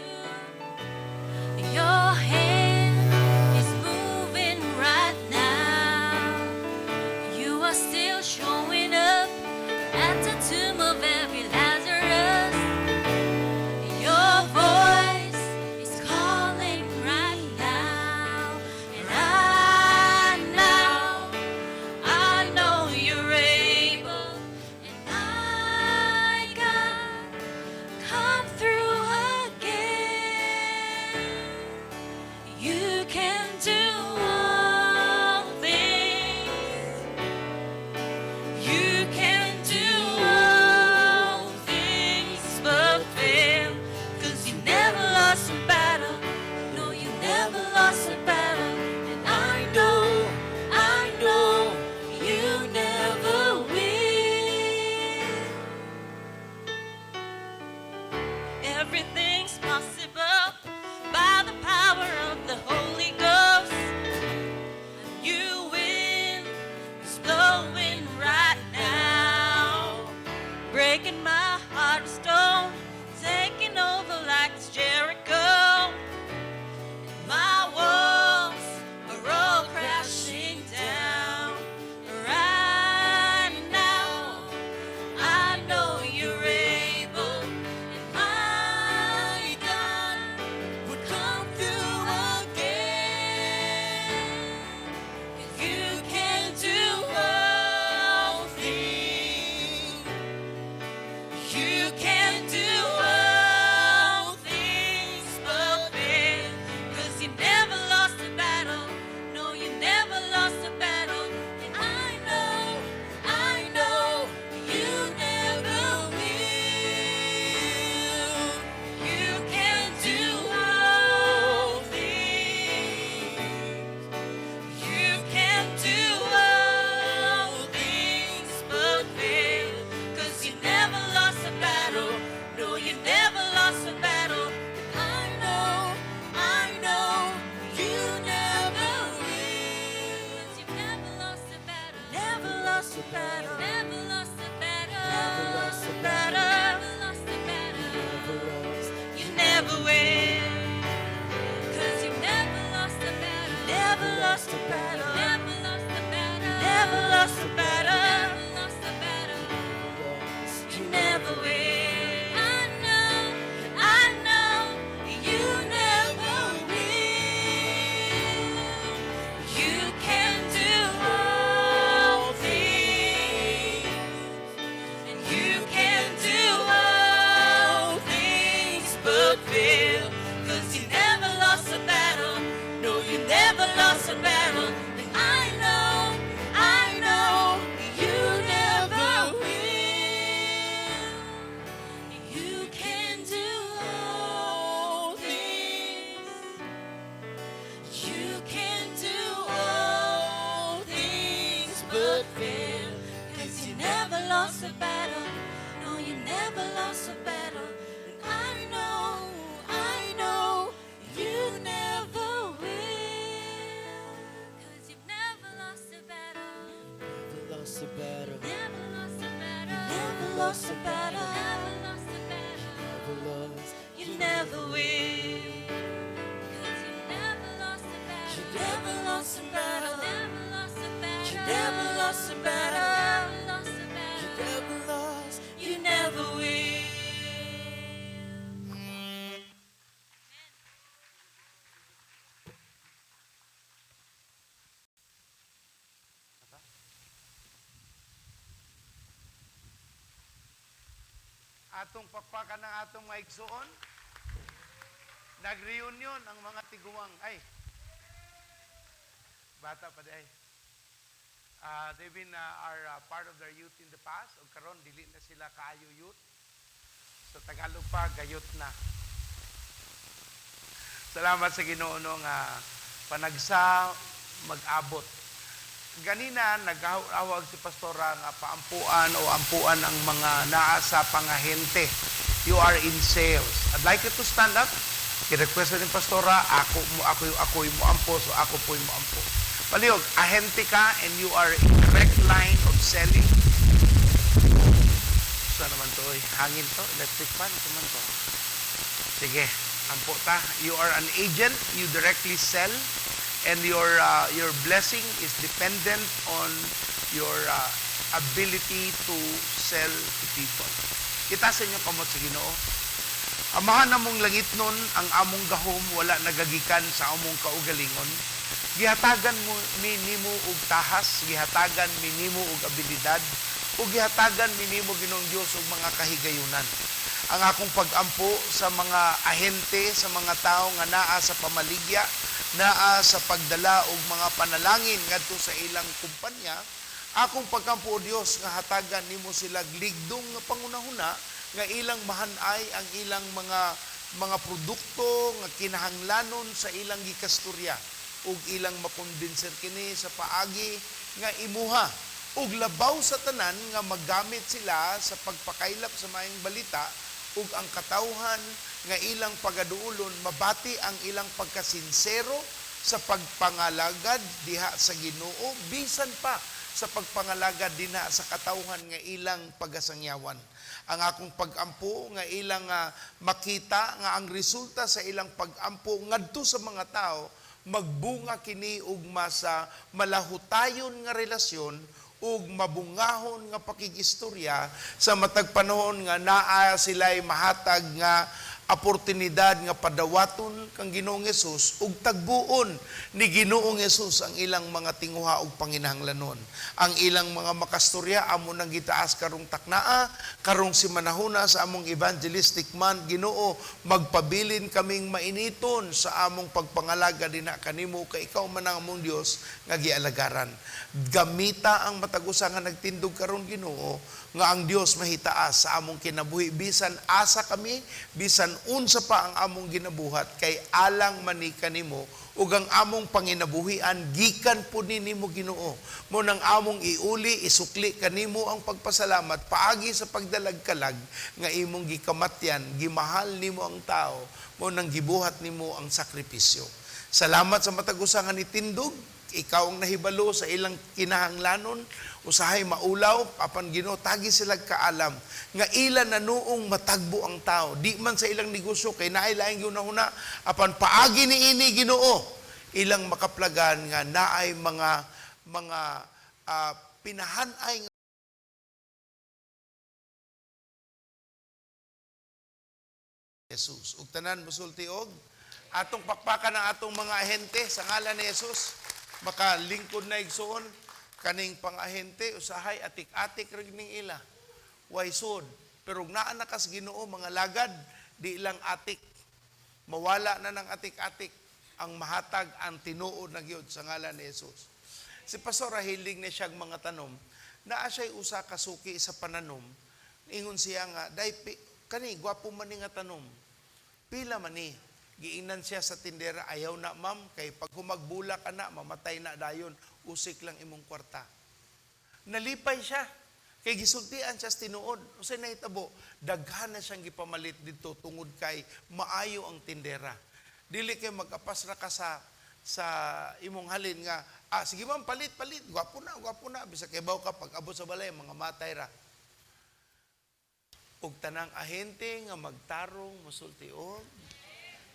Your hand is moving right now. You are still showing up at the tomb of every Lazarus. Your voice is calling right now. And right now, I know you're able, and my God, come through again. You can do all things. You can do all things but fail. 'Cause you never lost a battle. No, you never lost a battle. And I know, you never will. Everything's possible by the power of the Holy Ghost. New wind is blowing right now, breaking my heart of stone, taking over like it's Jericho. My walls are all crashing down right now. I know you're able, and my God would come through again. You can do all things. You can do all things but fail. 'Cause you never lost a battle. No, you never lost a battle. And I know, you never will. You can do all things. You can do all things but fail. 'Cause you never lost a battle. No, you never lost a battle. I know, you never will. 'Cause you've never lost a battle. Never lost a battle. Never lost a battle. Never lost a battle. Never lost a battle. You never will. 'Cause you've never lost a battle. Never lost a battle. Never lost a battle. Never lost a battle. Never lost a battle. You never will. I know, you never will. You can do all things. And you can do all things but fail. 'Cause you never lost a battle. No, you never lost a battle. And I know, you never will. You can do all things. You can do all things but fail. 'Cause you never lost a battle. No, you never lost a battle. And I know, you never will. 'Cause you've never lost a battle. Never lost a battle. Never lost a battle. Never lost a battle. Never lost a battle. Never lost. You never will. 'Cause you never lost a battle. You never lost a battle. Never lost a battle. You never lost a battle. Never lost a battle. Never lost. You never will. Atong pakpakan ng atong mga igsuon. Nag-reunion ang mga tiguang. Ay, bata pa di ay. They've been are part of their youth in the past. O karon dili na sila kaayo youth. Sa Tagalog pa, gayot na. Salamat sa Ginoo, no, nga panagsa mag-abot. Ganina nag-awag si pastora nga paampuan o ampuan ang mga naa sa pangahente. You are in sales. I'd like you to stand up. I-request ni pastora, ako mo ako ako mo ampo, so ako po mo ampo. Palihog, ahente ka and you are in direct line of selling. Sa naman to, oy? Hangin to, electric fan, ito man to. Sige, ampo ta. You are an agent, you directly sell, and your blessing is dependent on your ability to sell to people. Itaas inyong kamot sa Ginoo. Amahan namong langitnon, ang among gahom wala nagagikan sa among kaugalingon. Gihatagan mo mi nimo og tahas, gihatagan mi nimo og abilidad, ug gihatagan mi nimo, Ginoong Dios, og mga kahigayunan. Ang akong pag-ampo sa mga ahente, sa mga tao nga naa sa pamaligya, naa sa pagdala og mga panalangin ngadto sa ilang kumpanya, akong pagkampo, o Dios, nga hatagan nimo sila ligdong nga pangunahuna nga ilang mahanay ang ilang mga produkto nga kinahanglanon sa ilang gikasturya ug ilang makumbinser kini sa paagi nga imuha, ug labaw sa tanan nga magamit sila sa pagpakaylap sa maayong balita ug ang katawhan nga ilang pagaduolon mabati ang ilang pagkasinsero sa pagpangalagad diha sa Ginoo, bisan pa sa pagpangalagad dinha sa katawhan nga ilang pagasangyawan. Ang akong pag-ampo nga ilang makita nga ang resulta sa ilang pag-ampo ngadto sa mga tao magbunga kini og masa malahutayon nga relasyon ug mabungahon nga pakigistorya sa matag panahon nga naa sila'y mahatag nga oportunidad nga padawaton kang Ginoong Hesus ug tagbuon ni Ginoong Hesus ang ilang mga tinguha ug panginahanglanon. Ang ilang mga makastorya amo nang gitaas karong taknaa, karong simanahuna sa among evangelistic month. Ginoo, magpabilin kaming mainiton sa among pagpangalaga dinha kanimo kay ikaw man ang among Dios nga gialagaran. Gamita ang matag usa nga nagtindog karon, Ginoo, nga ang Dios mahitaas sa among kinabuhi bisan asa kami, bisan unsa pa ang among ginabuhat, kay alang man ni kanimo ug ang among panginabuhian gikan po ni nimo, Ginoo. Mo nang among iuli, isukli kanimo ang pagpasalamat paagi sa pagdalag kalag nga imong gikamatyan. Gimahal nimo ang tao, mo nang gibuhat nimo ang sakripisyo. Salamat sa matag usa nga nitindog. Ikaw ang nahibalo sa ilang kinahanglanon. Usahay maulaw, apan, Ginoo, tagi sila kaalam nga ila na noong matagbo ang tao, di man sa ilang negosyo kay naay laing ginahuna, apan paagi ni ini, Ginoo, ilang makaplagan nga naay mga pinahanay nga Jesus. Ug tanan musulti og atong pakpakan ang atong mga ahente sa ngalan ni Jesus. Makalingkod na, igsuon, kaning pang-ahente usahay atik-atik ra ning ila. Way sud. Pero ug naa na kas Ginoo, mga lagad, di lang atik. Mawala na ng atik-atik, ang mahatag ang tinuod na gyud sa ngalan ni Jesus. Si Pastor hiling na siyang mga tanom, naa siya'y usa ka suki sa pananom. Ingon siya nga, "Day, kani gwapo man ni nga tanom. Pila man ni?" Giingnan siya sa tindera, "Ayaw na, ma'am, kay pag humagbula ka na, mamatay na dayon, usik lang imong kwarta." Nalipay siya. Kay gisultian siya sa tinuod. Unsay nahitabo? Daghan na siyang gipamalit dito tungod kay maayo ang tindera. Dili kay mag-apas ra ka sa imong halin nga, "Ah, sige ma'am, palit, palit, gwapo na, gwapo na." Bisag kibaw ka pag abot sa balay mga matay ra. Ug tanang ahente nga magtarong musulti og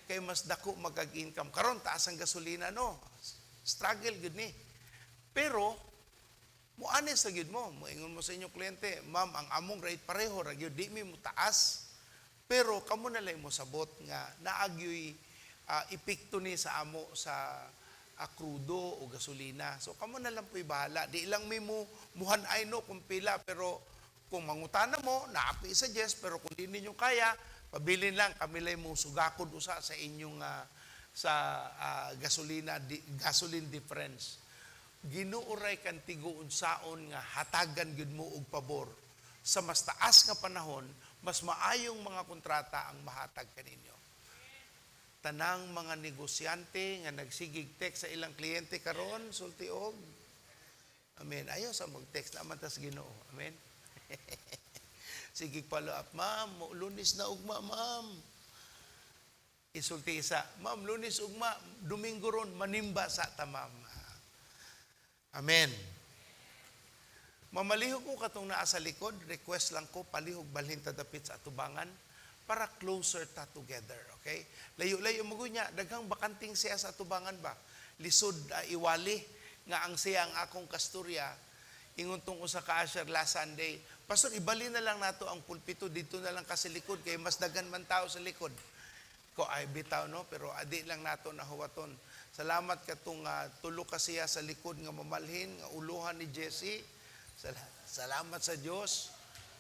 kay mas dako magag-income. Karon taas ang gasolina, no. Struggle gyud ni. Pero mo honest na gyud mo, moingon mo sa inyong kliyente, "Ma'am, ang among rate pareho ra gyud, di mi mo taas." Pero kamo na lang mo sabot nga naagyoy epekto ni sa amo sa krudo o gasolina. So kamo na lang po'y bahala. Di lang mi mo muhan-ay, no, kung pila, pero Kung mangutana mo, naa poy i-suggest, pero kung di ninyo kaya, pabilin lang, kami lang mo sugakod usa sa inyong sa gasolina gasoline difference. Ginoo ray kan tigo-unsaon nga hatagan gyud mo og pabor. Sa mas taas nga panahon, mas maayong mga kontrata ang mahatag kaninyo. Tanang mga negosyante nga nagsigig text sa ilang kliyente karon, sulti og amen. Ayaw sa mag-text naman tas Ginoo. Amen. Sige, follow up, "Ma'am, Lunes na ugma, ma'am." Isulti isa, "Ma'am, Lunes ugma, Domingo ron, manimba sa ta, ma'am." Amen. Mamalihog ko katong naa sa likod, request lang ko, palihog balhin ta dapit sa atubangan para closer ta together, okay? Layo-layo mo niya, daghang bakanting siya sa atubangan ba? Lisod iwali nga ang siya ang akong kasturya. Ingon tong usa ka usher last Sunday, "Pastor, ibali na lang nato ang pulpito, dito na lang ka sa likod, kay mas daghan man tao sa likod." Ko ay bitaw no, pero adi lang nato na huwaton. Salamat katong tulo ka siya sa likod nga mamalhin, nga uluhan ni Jesse. Salamat sa Dios.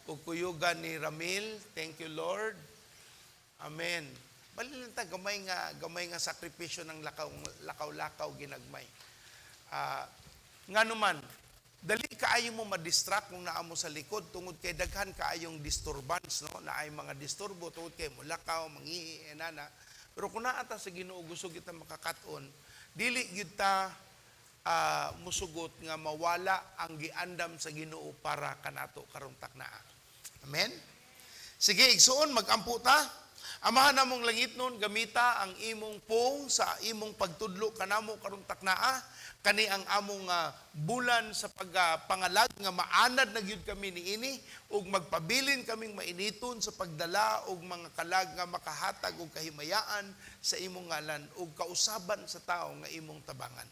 Ug kuyugan ni Ramil, thank you, Lord. Amen. Bali lang ta gamay nga sakripisyo ng lakaw lakaw-lakaw ginagmay. Nga naman, dali kaayo mo ma-distract kung naa mo sa likod tungod kay daghan kaayong disturbance, no, naay mga disturbo tungod kay mulakaw, mangihi, nana. Pero kung naa ta sa Ginoo, gusto kita makakat-on, dili gyud ta musugot nga mawala ang giandam sa Ginoo para kanato karong taknaa. Amen. Sige, igsuon, magampo ta. Amahan namong langitnon, gamita ang imong pong sa imong pagtudlo kanamo karong taknaa. Kani ang among bulan sa pagpangalag nga maanad na gyud kami niini ug magpabilin kaming mainiton sa pagdala og mga kalag nga makahatag og kahimayaan sa imong ngalan ug kausaban sa tao nga imong tabangan.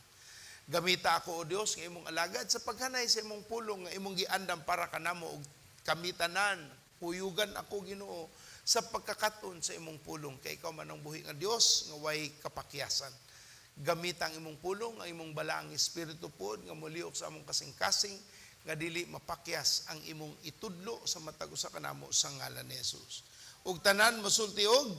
Gamita ako, O Dios, nga imong alagad sa paghanay sa imong pulong nga imong giandam para kanamo ug kami tanan. Kuyugan ako, Ginoo, sa pagkakaton sa imong pulong kay ikaw man ang buhi nga Dios nga way kapakyasan. Gamita ang imong pulong, ang imong balaang espiritu pod nga muliok sa among kasing-kasing nga dili mapakyas ang imong itudlo sa matag usa kanamo sa ngalan ni Jesus. Ug tanan mosulti og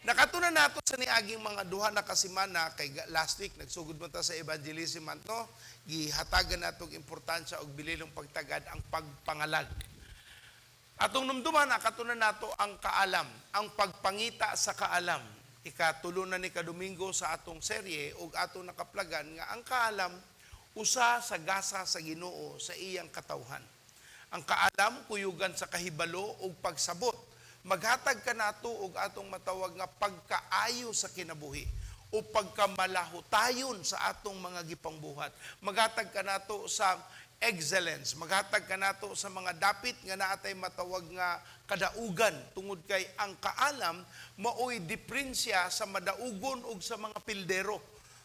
Nakatunan nato sa niaging mga 2 na kasemana kay last week nagsugod man ta sa evangelism month, no? Gihatagan nato og importansya og bililong pagtagad ang pagpangalag. Atong numduman, nakatunan nato ang kaalam, ang pagpangita sa kaalam. Ikatulo na ni kadomingo sa atong serye ug atong nakaplagan nga ang kaalam usa sa gasa sa Ginoo sa iyang katawhan. Ang kaalam kuyugan sa kahibalo ug pagsabot. Maghatag ka nato og atong matawag nga pagkaayo sa kinabuhi o pagkamalahutayon sa atong mga gipangbuhat. Maghatag ka nato sa excellence, maghatag ka nato sa mga dapit nga naatay matawag nga kadaugan tungod kay ang kaalam maoy diferensya sa madaugon ug sa mga pildero.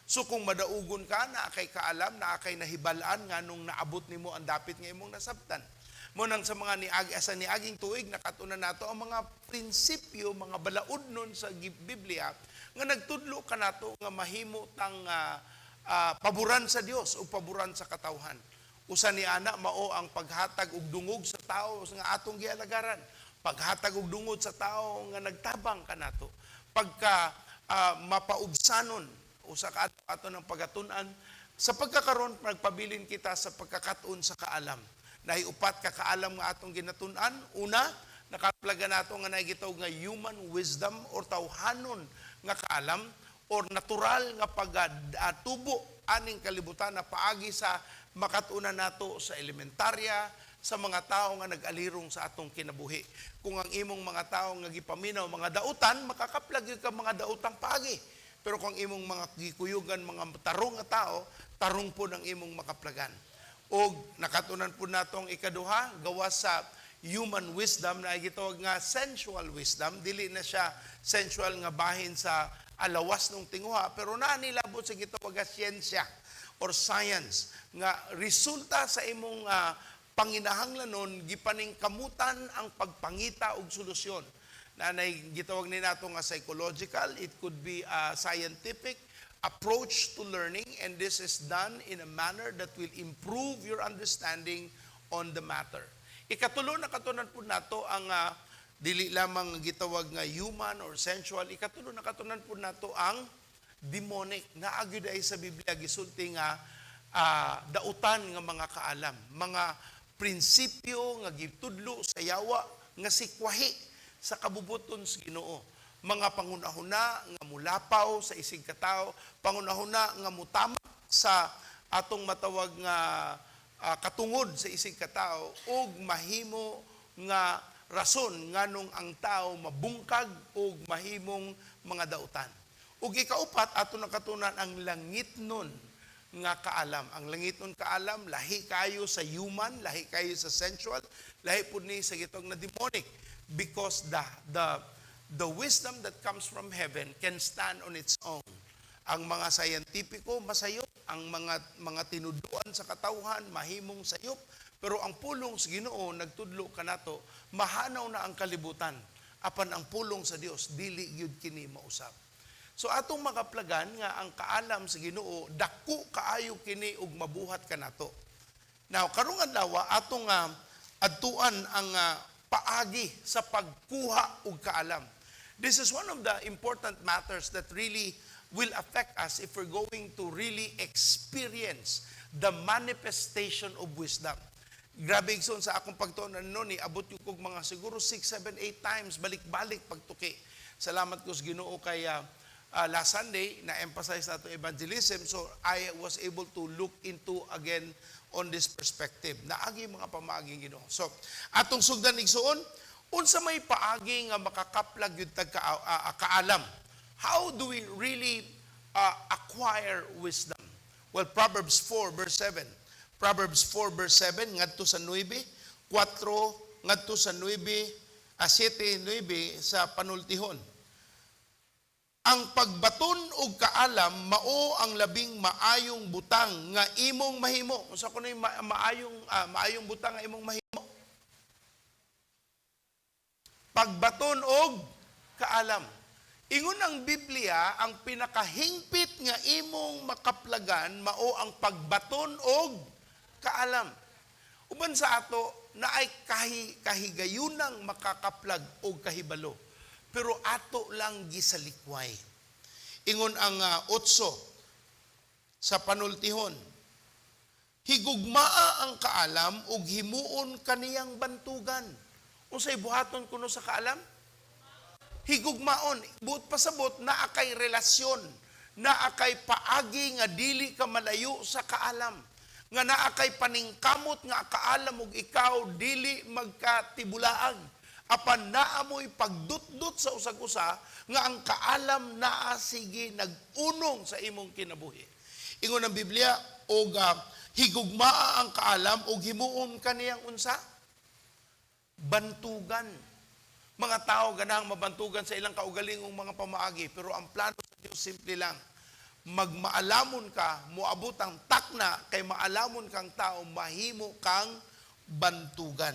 So kung madaugon ka, naa kay kaalam, naa kay nahibal-an nganong naabot nimo ang dapit nga imong nasabtan. Mo nang sa mga niagi sa niaging tuig nakatunan nato ang mga prinsipyo, mga balaod nun sa Biblia nga nagtudlo kanato nga mahimo tang paboran sa Dios o paboran sa katawhan. Usa ni ana mao ang paghatag og dungog sa tao nga atong gialagaran, paghatag og dungog sa tao nga nagtabang kanato. Pagka mapaubsanon usa ka ato ng pagatun-an sa pagkakaron, nagpabilin kita sa pagkakat-on sa kaalam. Naay upat ka kaalam nga atong ginatun-an. Una, nakaplaga nato nga naay gitawag nga human wisdom or tawhanon nga kaalam or natural nga pagatubo aning kalibutan na paagi sa makatunan nato sa elementarya, sa mga tao nga nag-alirong sa atong kinabuhi. Kung ang imong mga tao nga gipaminaw mga dautan, makakaplag gyud ka mga dautang paagi. Pero kung ang imong mga gikuyugan mga tarong nga tao, tarong po ng imong makaplagan. Og nakatunan po nato ang ikaduha, gawas sa human wisdom na gitawag nga sensual wisdom. Dili na siya sensual nga bahin sa alawas ng tinguha, pero naa nilabot sa gitawag nga siyensya or science nga resulta sa imong panginahanglanon, gipaningkamutan ang pagpangita og solusyon. Na nay gitawag ni nato nga psychological, it could be a scientific approach to learning, and this is done in a manner that will improve your understanding on the matter. Ikatulo na katunan po nato ang dili lamang gitawag nga human or sensual, ikatulo na katunan po nato ang demonic. Naa gyud ay sa Biblia gisulti nga dautan nga mga kaalam, mga prinsipyo nga gitudlo sa yawa nga sikwahi sa kabubuton sa Ginoo. Mga panghunahuna nga mulapaw sa isig katawo, panghunahuna nga mutamak sa atong matawag nga katungod sa isig katawo ug mahimo nga rason nganong ang tao mabungkag ug mahimong mga dautan. Ug ikaupat, ato nakatunan ang langitnon nga kaalam. Ang langitnon kaalam, lahi kayo sa human, lahi kayo sa sensual, lahi pud ni sa gitawag na demonic, because the wisdom that comes from heaven can stand on its own. Ang mga scientifico masayop, ang mga tinuduan sa katawhan mahimong sayop, pero ang pulong sa Ginoo nagtudlo kanato, mahanaw na ang kalibutan apan ang pulong sa Dios dili gyud kini mausab. So atong makaplagan nga ang kaalam sa Ginoo dako kaayo kini ug mabuhat kanato. Now karong adlaw, atong adtuan ang paagi sa pagkuha og kaalam. This is one of the important matters that really will affect us if we're going to really experience the manifestation of wisdom. Grabe, igsoon, sa akong pagtuon no ni abot yung kog mga siguro 6, 7, 8 times balik-balik pagtuki. Salamat ko sa Ginoo kay last Sunday na-emphasize nato evangelism, so I was able to look into again on this perspective. Naagi mga pamaaging Ginoo. So atong sugdan, igsoon, unsa may paagi nga makakaplag gyud tag kaalam? How do we really acquire wisdom? Well, Proverbs 4 verse 7. Proverbs 4 verse 7 ngadto sa 9, 4 ngadto sa 9, a 7, 9 sa panultihon. Ang pagbaton og kaalam mao ang labing maayong butang nga imong mahimo. Unsa kuno yung maayong butang nga imong mahimo? Pagbaton og kaalam. Ingon ang Biblia, ang pinakahingpit nga imong makaplagan mao ang pagbaton og kaalam. Uban sa ato na ay kahigayunang makakaplag og kahibalo. Pero ato lang gisalikway. Ingon ang 8 sa panultihon, higugmaa ang kaalam ug himuon kaniyang bantugan. Unsay buhaton kuno sa kaalam? Higugmaon. Buot pasabot, naa kay relasyon, naa kay paagi nga dili ka malayo sa kaalam. Nga naa kay paningkamot nga kaalam ug ikaw dili magkatibulaag. Apan naa mo'y pagdutdut sa usag-usa nga ang kaalam naa sige nag-unong sa imong kinabuhi. Ingon ang Biblia, og higugmaa ang kaalam ug himuon kaniyang unsa? Bantugan. Mga tao ganahang mabantugan sa ilang kaugalingong mga pamaagi, pero ang plano sa Diyos simple lang. Magmaalamon ka, moabot ang takna kay maalamon kang tao, mahimo kang bantugan.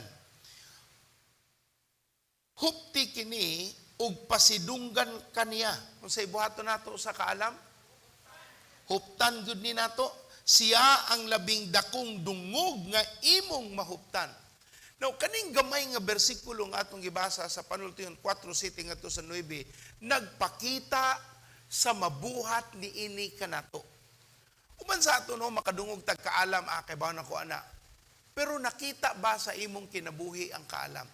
Hupti kini ug pasidunggan kaniya. Unsay buhaton nato sa kaalam? Huptan gyud ni nato. Siya ang labing dakong dungog nga imong mahuptan. Now, kaning gamay nga bersikulo nga atong gibasa sa panultihon 4:7 ngadto sa 9, nagpakita sa mabuhat ni ini kanato. Uban sa ato no, makadungog tag kaalam, kay ba na ko ana. Pero nakita ba sa imong kinabuhi ang kaalam?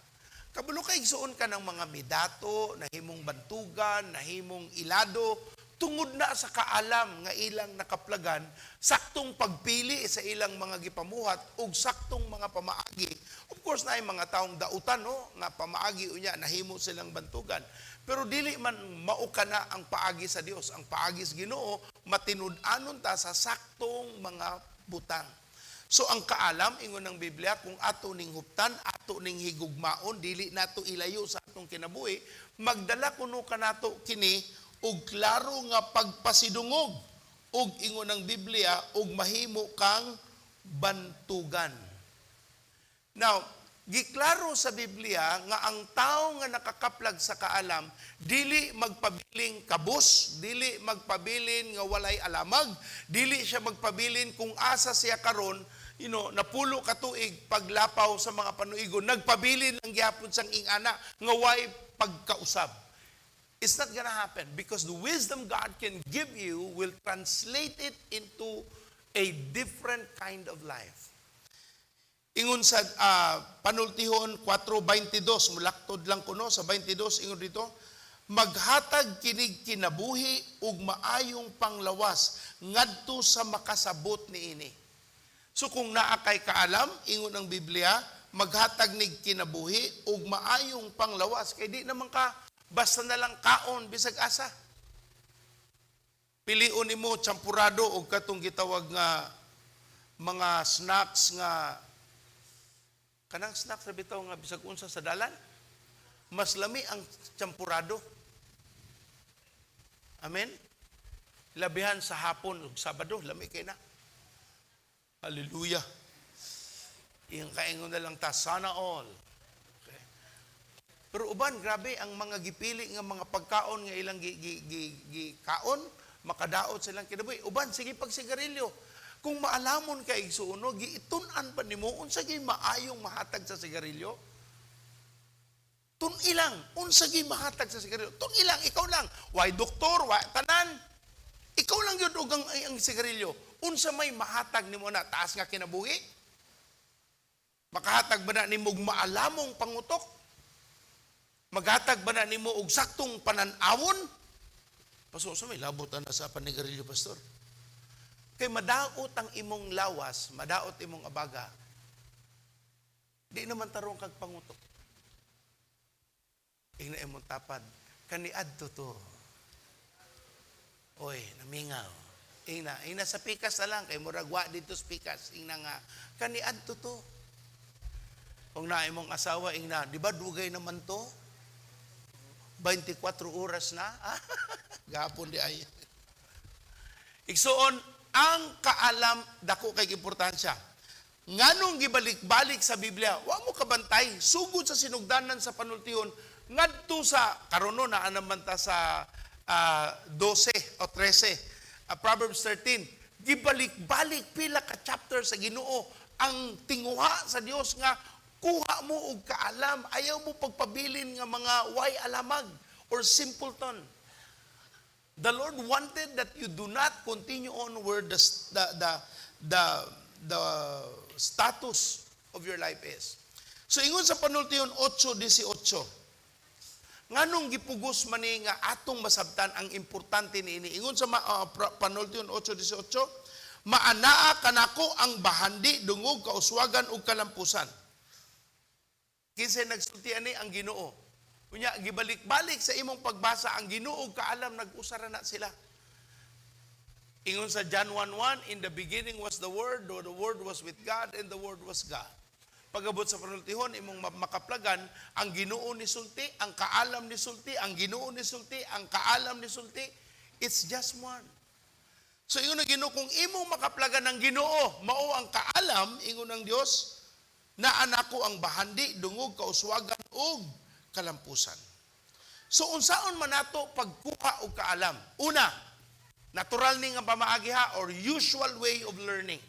Kabalo kay igsuon ka ng mga midato, nahimong bantugan, nahimong ilado, tungod na sa kaalam nga ilang nakaplagan, saktong pagpili sa ilang mga gipamuhat ug saktong mga pamaagi. Of course, naay mga taong dautan no, nga pamaagi unya nahimo silang bantugan. Pero dili man mao kana ang paagi sa Dios. Ang paagi sa Ginoo matinud-anon ta sa saktong mga butang. So ang kaalam, ingon ng Biblia, kung ato ning huptan, ato ning higugmaon, dili nato ilayo sa atong kinabuhi, magdala kuno kanato kini og klaro nga pagpasidungog og ingon ng Biblia og mahimo kang bantugan. Now, giklaro sa Biblia nga ang tao nga nakakaplag sa kaalam dili magpabiling kabus, dili magpabilin nga walay alamag, dili siya magpabilin kung asa siya karon. Napulo ka tuig paglapaw sa mga panuigo, nagpabilin lang gyapon sang ingana nga way pagkausab. It's not gonna happen because the wisdom God can give you will translate it into a different kind of life. Ingon sa Panultihon 4:22, mulaktod lang kuno sa 22, ingon dito, "Maghatag kinig kinabuhi ug maayong panglawas ngadto sa makasabot niini." So kung naa kay kaalam, ingon ang Biblia, maghatag nig kinabuhi ug maayong panglawas kay di naman ka basta na lang kaon bisag asa. Pilion nimo champurado og katong gitawag nga mga snacks nga kanang snacks ra bitaw nga bisag unsa sa dalan. Mas lami ang champurado. Amen? Labihan sa hapon ug Sabado, lami kay na. Hallelujah. Iyang kaingon na lang ta, sana all. Okay. Pero uban, grabe, ang mga gipili nga mga pagkaon nga ilang gi, gi, gi, gi kaon, makadaot silang kinabuhi. Uban, sige pag sigarilyo. Kung maalamon ka igsuon, no, giitun-an pa nimo unsa gyud maayong mahatag sa sigarilyo? Tun-i lang, unsa gyud mahatag sa sigarilyo? Tun-i lang, ikaw lang. Way doktor, way tanan. Ikaw lang yun og ang sigarilyo. Unsa may mahatag nimo na taas nga kinabuhi? Makahatag ba na nimo og maalamong pangutok? Maghatag ba na nimo og saktong panan-awon? Pastor, sa may labot na sa panigarilyo, pastor. Kay madaot ang imong lawas, madaot imong abaga. Di naman tarong kag pangutok. Ingna imong tapad, kaniadto to. Oy, namingaw. Ingna, ingna sa pikas na lang, kay murag wa dito sa pikas. Ingna nga, kaniadto to. Kung na imong asawa, ingna, di ba dugay naman to? 24 oras na? Gapon di ay. Igsuon, ang kaalam dako kay importansya. Nganong gibalik-balik sa Biblia, wa mo kabantay sugod sa sinugdanan sa panultihon ngadto sa karon no naa naman ta sa 12 o 13, Proverbs 13, gibalik-balik pila ka chapter sa Ginoo ang tinguha sa Dios nga kuha mo og kaalam, ayaw mo pagpabilin nga mga way alamag or simpleton. The Lord wanted that you do not continue on where the status of your life is. So ingon sa Panultihon 8:18, nganong gipugos man ni nga atong masabtan ang importante niini. Ingon sa Panultihon 8:18, "Maanaa kanako ang bahandi, dungog, kauswagan ug kalampusan." Kinsay nagsulti ani? Ang Ginoo. Unya gibalik-balik sa imong pagbasa ang Ginoo kaalam nag-usara na sila. Ingon sa John 1:1, "In the beginning was the Word, the Word was with God, and the Word was God." Pagabot sa panultihon, imong makaplagan, ang Ginoo ni sulti, ang kaalam ni sulti, ang Ginoo ni sulti, ang kaalam ni sulti, it's just one. So ingon ang Ginoo, kung imong makaplagan ang Ginoo, mao ang kaalam, ingon ang Dios, na anako ang bahandi, dungog, kauswagan ug kalampusan. So unsaon man nato pagkuha og kaalam? Una, natural ni nga pamaagi ha or usual way of learning.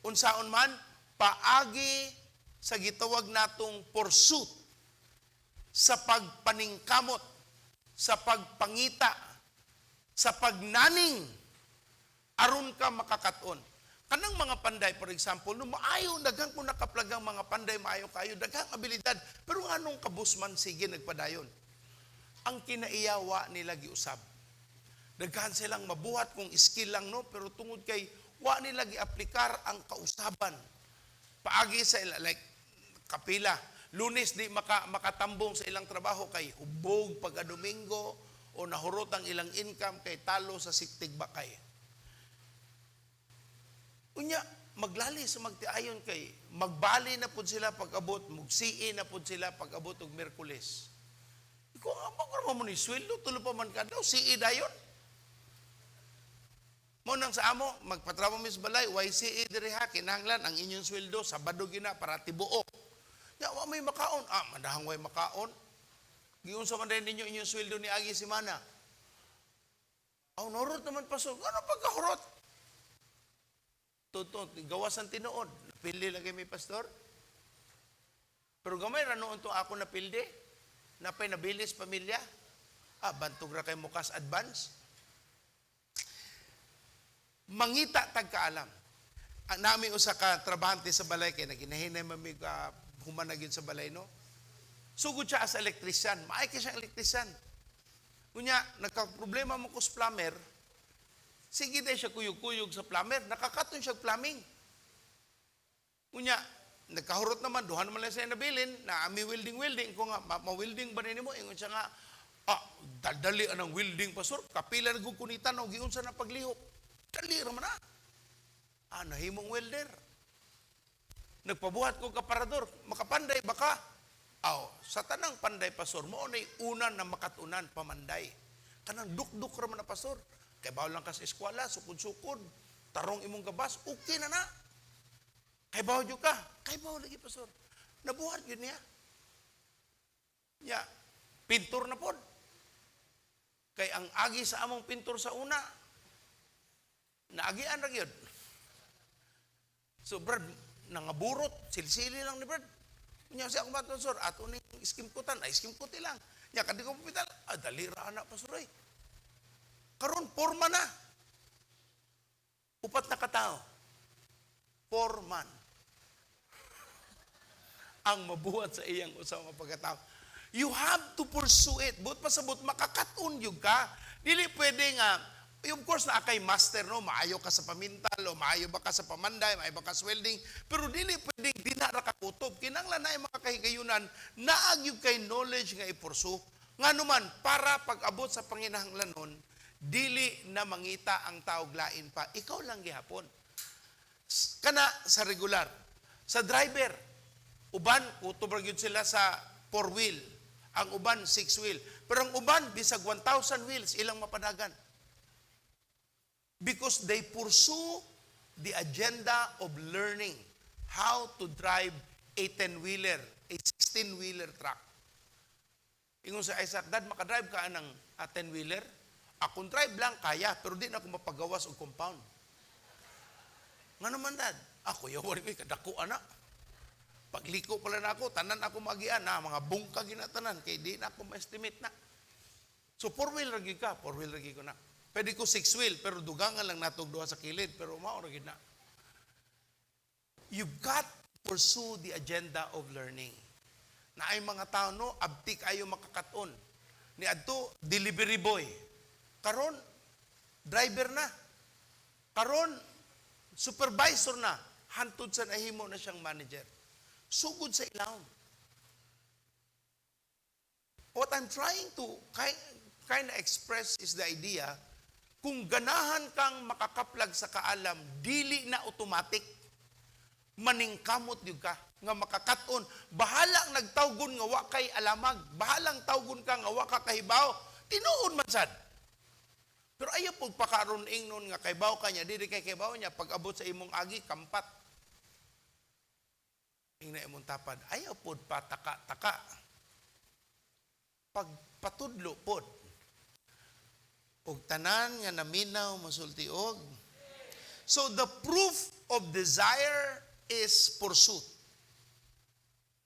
Unsaon man paagi sa gitawag natong pursuit, sa pagpaningkamot, sa pagpangita, sa pagnaning aron ka makakaton. Kanang mga panday, for example, no maayo, daghang kung nakaplagang mga panday, maayo kayo, daghang abilidad, pero anong kabusman sige nagpadayon? Ang kinaiyawa nila giusab. Daghan silang mabuhat kung skill lang, no, pero tungod kay wa nila giaplikar ang kausaban. Paagi sa ila, like kapila, Lunes di makatambong sa ilang trabaho kay hubog pagka Domingo o nahurot ang ilang income kay talo sa siktig bakay. Unya, maglali sa magtiayon kay magbali na pud sila pag-abot, mugsii na pud sila pag-abot og Miyerkules. Ikaw nga, bako mo ni sweldo, tulo pa man ka daw, CE dayon. Mo nang sa amo, magpatrabaho mi sa balay, YCE diri ha, kinahanglan ang inyong sweldo, Sabado gina para tibuok. Ya, wa may makaon. Ah, mandahang way makaon. Giunsa man din ninyo inyong sweldo ni agi semana. Aw, nurot naman pasok. Ano pagkahurot? Tuto, gawas ang tinuod. Pildi lagi may pastor. Pero gamay ra noon to ako napildi. Napay nabilis pamilya. Ah, bantog ra kay mukas advance. Mangita tag kaalam. Ang nami usa ka trabahante sa balay kay naginahinay man mig human na gyud sa balay, no. Sugod siya as electrician. Maay kay siyang electrician. Unya, nagka-problema mo ko sa plumber. Sige day siya kuyog-kuyog sa plumber. Nakakaton siya plumbing. Unya, nagkahurot naman, duha naman lang siya nabilin, na ami welding-welding. Ko nga, ma-welding ba nimo? Ingon siya nga, "Ah, dali anang welding, pastor. Kapila na kunitan, o giunsa na paglihok. Dali raman na." Ah, nahimong welder. Nagpabuhat ko kaparador, "Makapanday baka?" "Aw, sa tanang panday, pastor, mao nay una na makatunan pamanday. Kanang dukduk ra man na, pastor. Kay bawal lang ka sa eskwela, sukod-sukod, tarong imong gabas, okay na na. Kay bawo jud ka?" "Kay bawo lagi, pastor." Nabuhat yun niya. Ya, pintor na pod. Kay ang agi sa among pintor sa una, naagian ra gyud. So, Brad, nangaburot, silsili lang ni Brad. Nya siya akong matun, "Sir, ato ni skim coatan," ay skim coat lang. Nya kadi ko pital, "Ah, dali ra ana, pastor ay." Karon porma na. Upat na katao. Foreman. Ang mabuhat sa iyang usa nga pagkatao. You have to pursue it. Buot pasabot, makakaton yun ka. Dili pwede nga, eh, of course, na kay master, no, maayo ka sa pamintal, o maayo ba ka sa pamanday, maayo ba ka sa welding, pero dili pwede di na ra ka kutob. Kinanglan na mga kahigayunan, naag gyud kay knowledge nga i-pursue. Nga naman, para pag-abot sa panginahanglanon, dili na mangita ang taog lain pa. Ikaw lang gihapon. Kana sa regular. Sa driver, uban, kutob ra gyud sila sa four wheel. Ang uban, six wheel. Pero ang uban, bisag 1,000 wheels, ilang mapadagan. Because they pursue the agenda of learning how to drive a 10-wheeler, a 16-wheeler truck. Ingon sa Isaac, "Dad, makadrive ka ng 10-wheeler?" "Akong drive lang, kaya, pero di na ako mapagawas og compound." "Nga naman, Dad?" "Ako, yawan ko, kadako, anak. Pagliko pala na ako, tanan ako magian, na, mga bungka ginatanan, kay di na ako ma-estimate na." So, four-wheel ragi ka, four-wheel ragi ko na. Pwede ko six-wheel, pero dugangan lang natog duha sa kilid, pero mao ra gyud na. You've got to pursue the agenda of learning. Na ay mga tao, no, abtik ayo makakaton. Ni adto delivery boy. Karon driver na. Karon supervisor na. Hantod sa nahimo na siyang manager. Sugod sa ilawom. What I'm trying to kind of express is the idea, kung ganahan kang makakaplag sa kaalam, dili na automatic. Maningkamot yun ka, nga makakaton. Bahalang nagtawgon nga wa kay alamag. Bahalang tawgon ka nga wa ka kahibaw. Tinuod man sad. Pero ayaw pag pakaron ingnon nga kaybaw ka niya, dili kay kaybaw niya, pag abot sa imong agi, kampat. Ingna imong tapad, ayaw pod pataka-taka. Pagpatudlo pod. Og tanan nga naminaw mosulti og. So the proof of desire is pursuit.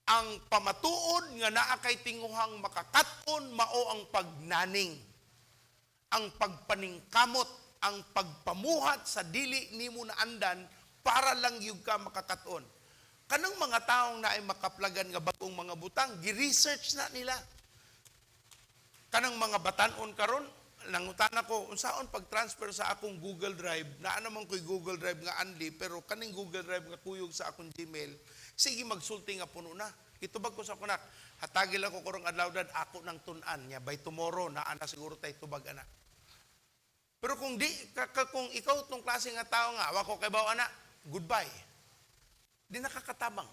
Ang pamatuod nga naa kay tinguhang makakaton mao ang pagnaning, ang pagpaningkamot, ang pagpamuhat sa dili nimo naandan para lang gyud ka makakaton. Kanang mga taong naay makaplagan nga bagong mga butang, gi-research na nila. Kanang mga batan-on karon, nangutana ko, unsaon pag-transfer sa akong Google Drive, naa naman ko'y Google Drive nga unli, pero kaning Google Drive nga kuyog sa akong Gmail, sige magsulti nga puno na. Itubag ko sa kunak, hatagi lang ko karong adlaw, Dad, ako ng tun-an niya, by tomorrow, naa na siguro tay tubag ana. Pero kung di, kung ikaw tong klase nga tao nga, wa ko kay ana, goodbye. Di nakakatabang.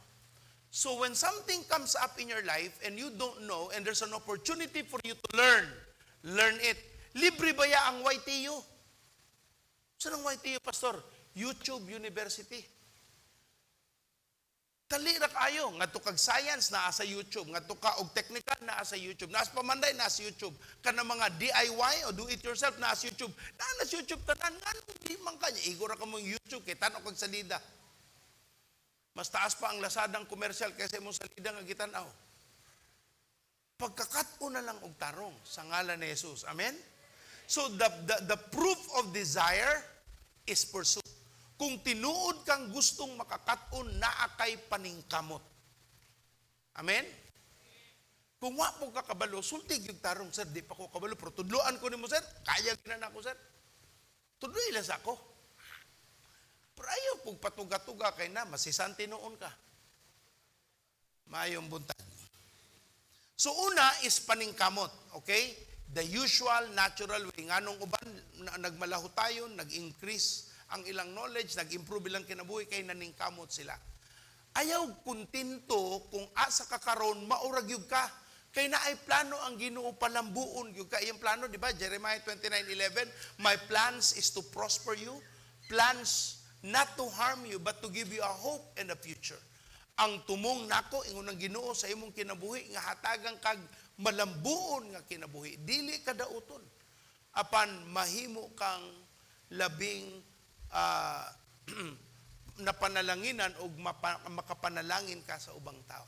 So when something comes up in your life and you don't know and there's an opportunity for you to learn, learn it. Libre ba ya ang YTU? Saan ang YTU, Pastor? YouTube University. Dali ra kayo. Ngadto kag science naa sa YouTube, ngadto ka og technical naa sa YouTube, naa sa pamanday naa sa YouTube, kana mga DIY o do it yourself naa sa YouTube. Naa na sa YouTube tanan, nganong di man kanya igo ra ka mong YouTube kay tan-aw kag salida. Mas taas pa ang Lazadang komersyal kaysa imong salida nga gitan-aw. Pagkakat-on na lang og tarong sa ngalan ni Jesus. Amen? So the proof of desire is pursuit. Kung tinuod kang gustong makakat-on, naa kay paningkamot. Amen? Kung wa mo ka kabalo, sulti gyud tarong, "Sir, di pa ko kabalo, pero tudloan ko nimo, sir. Kaya gyud na nako, sir. Tudloi lang sa ako." Pero ayaw pug patuga-tuga kay na masisanti noon ka. Maayong buntag. So una is paningkamot, okay? The usual natural way. Nganong uban nagmalahutayon, nag-increase ang ilang knowledge, nag-improve ilang kinabuhi kay naningkamot sila. Ayaw kontento kung asa ka karon, maura gyud ka. Kay naay plano ang Ginoo, palambuon gyud ka. Iyang plano, di ba? Jeremiah 29:11, "My plans is to prosper you, plans not to harm you but to give you a hope and a future." Ang tumong nako, ingon ang Ginoo, sa imong kinabuhi nga hatagan kag malambuon nga kinabuhi. Dili ka dauton. Apan mahimo kang labing napanalanginan og makapanalangin ka sa ubang tao.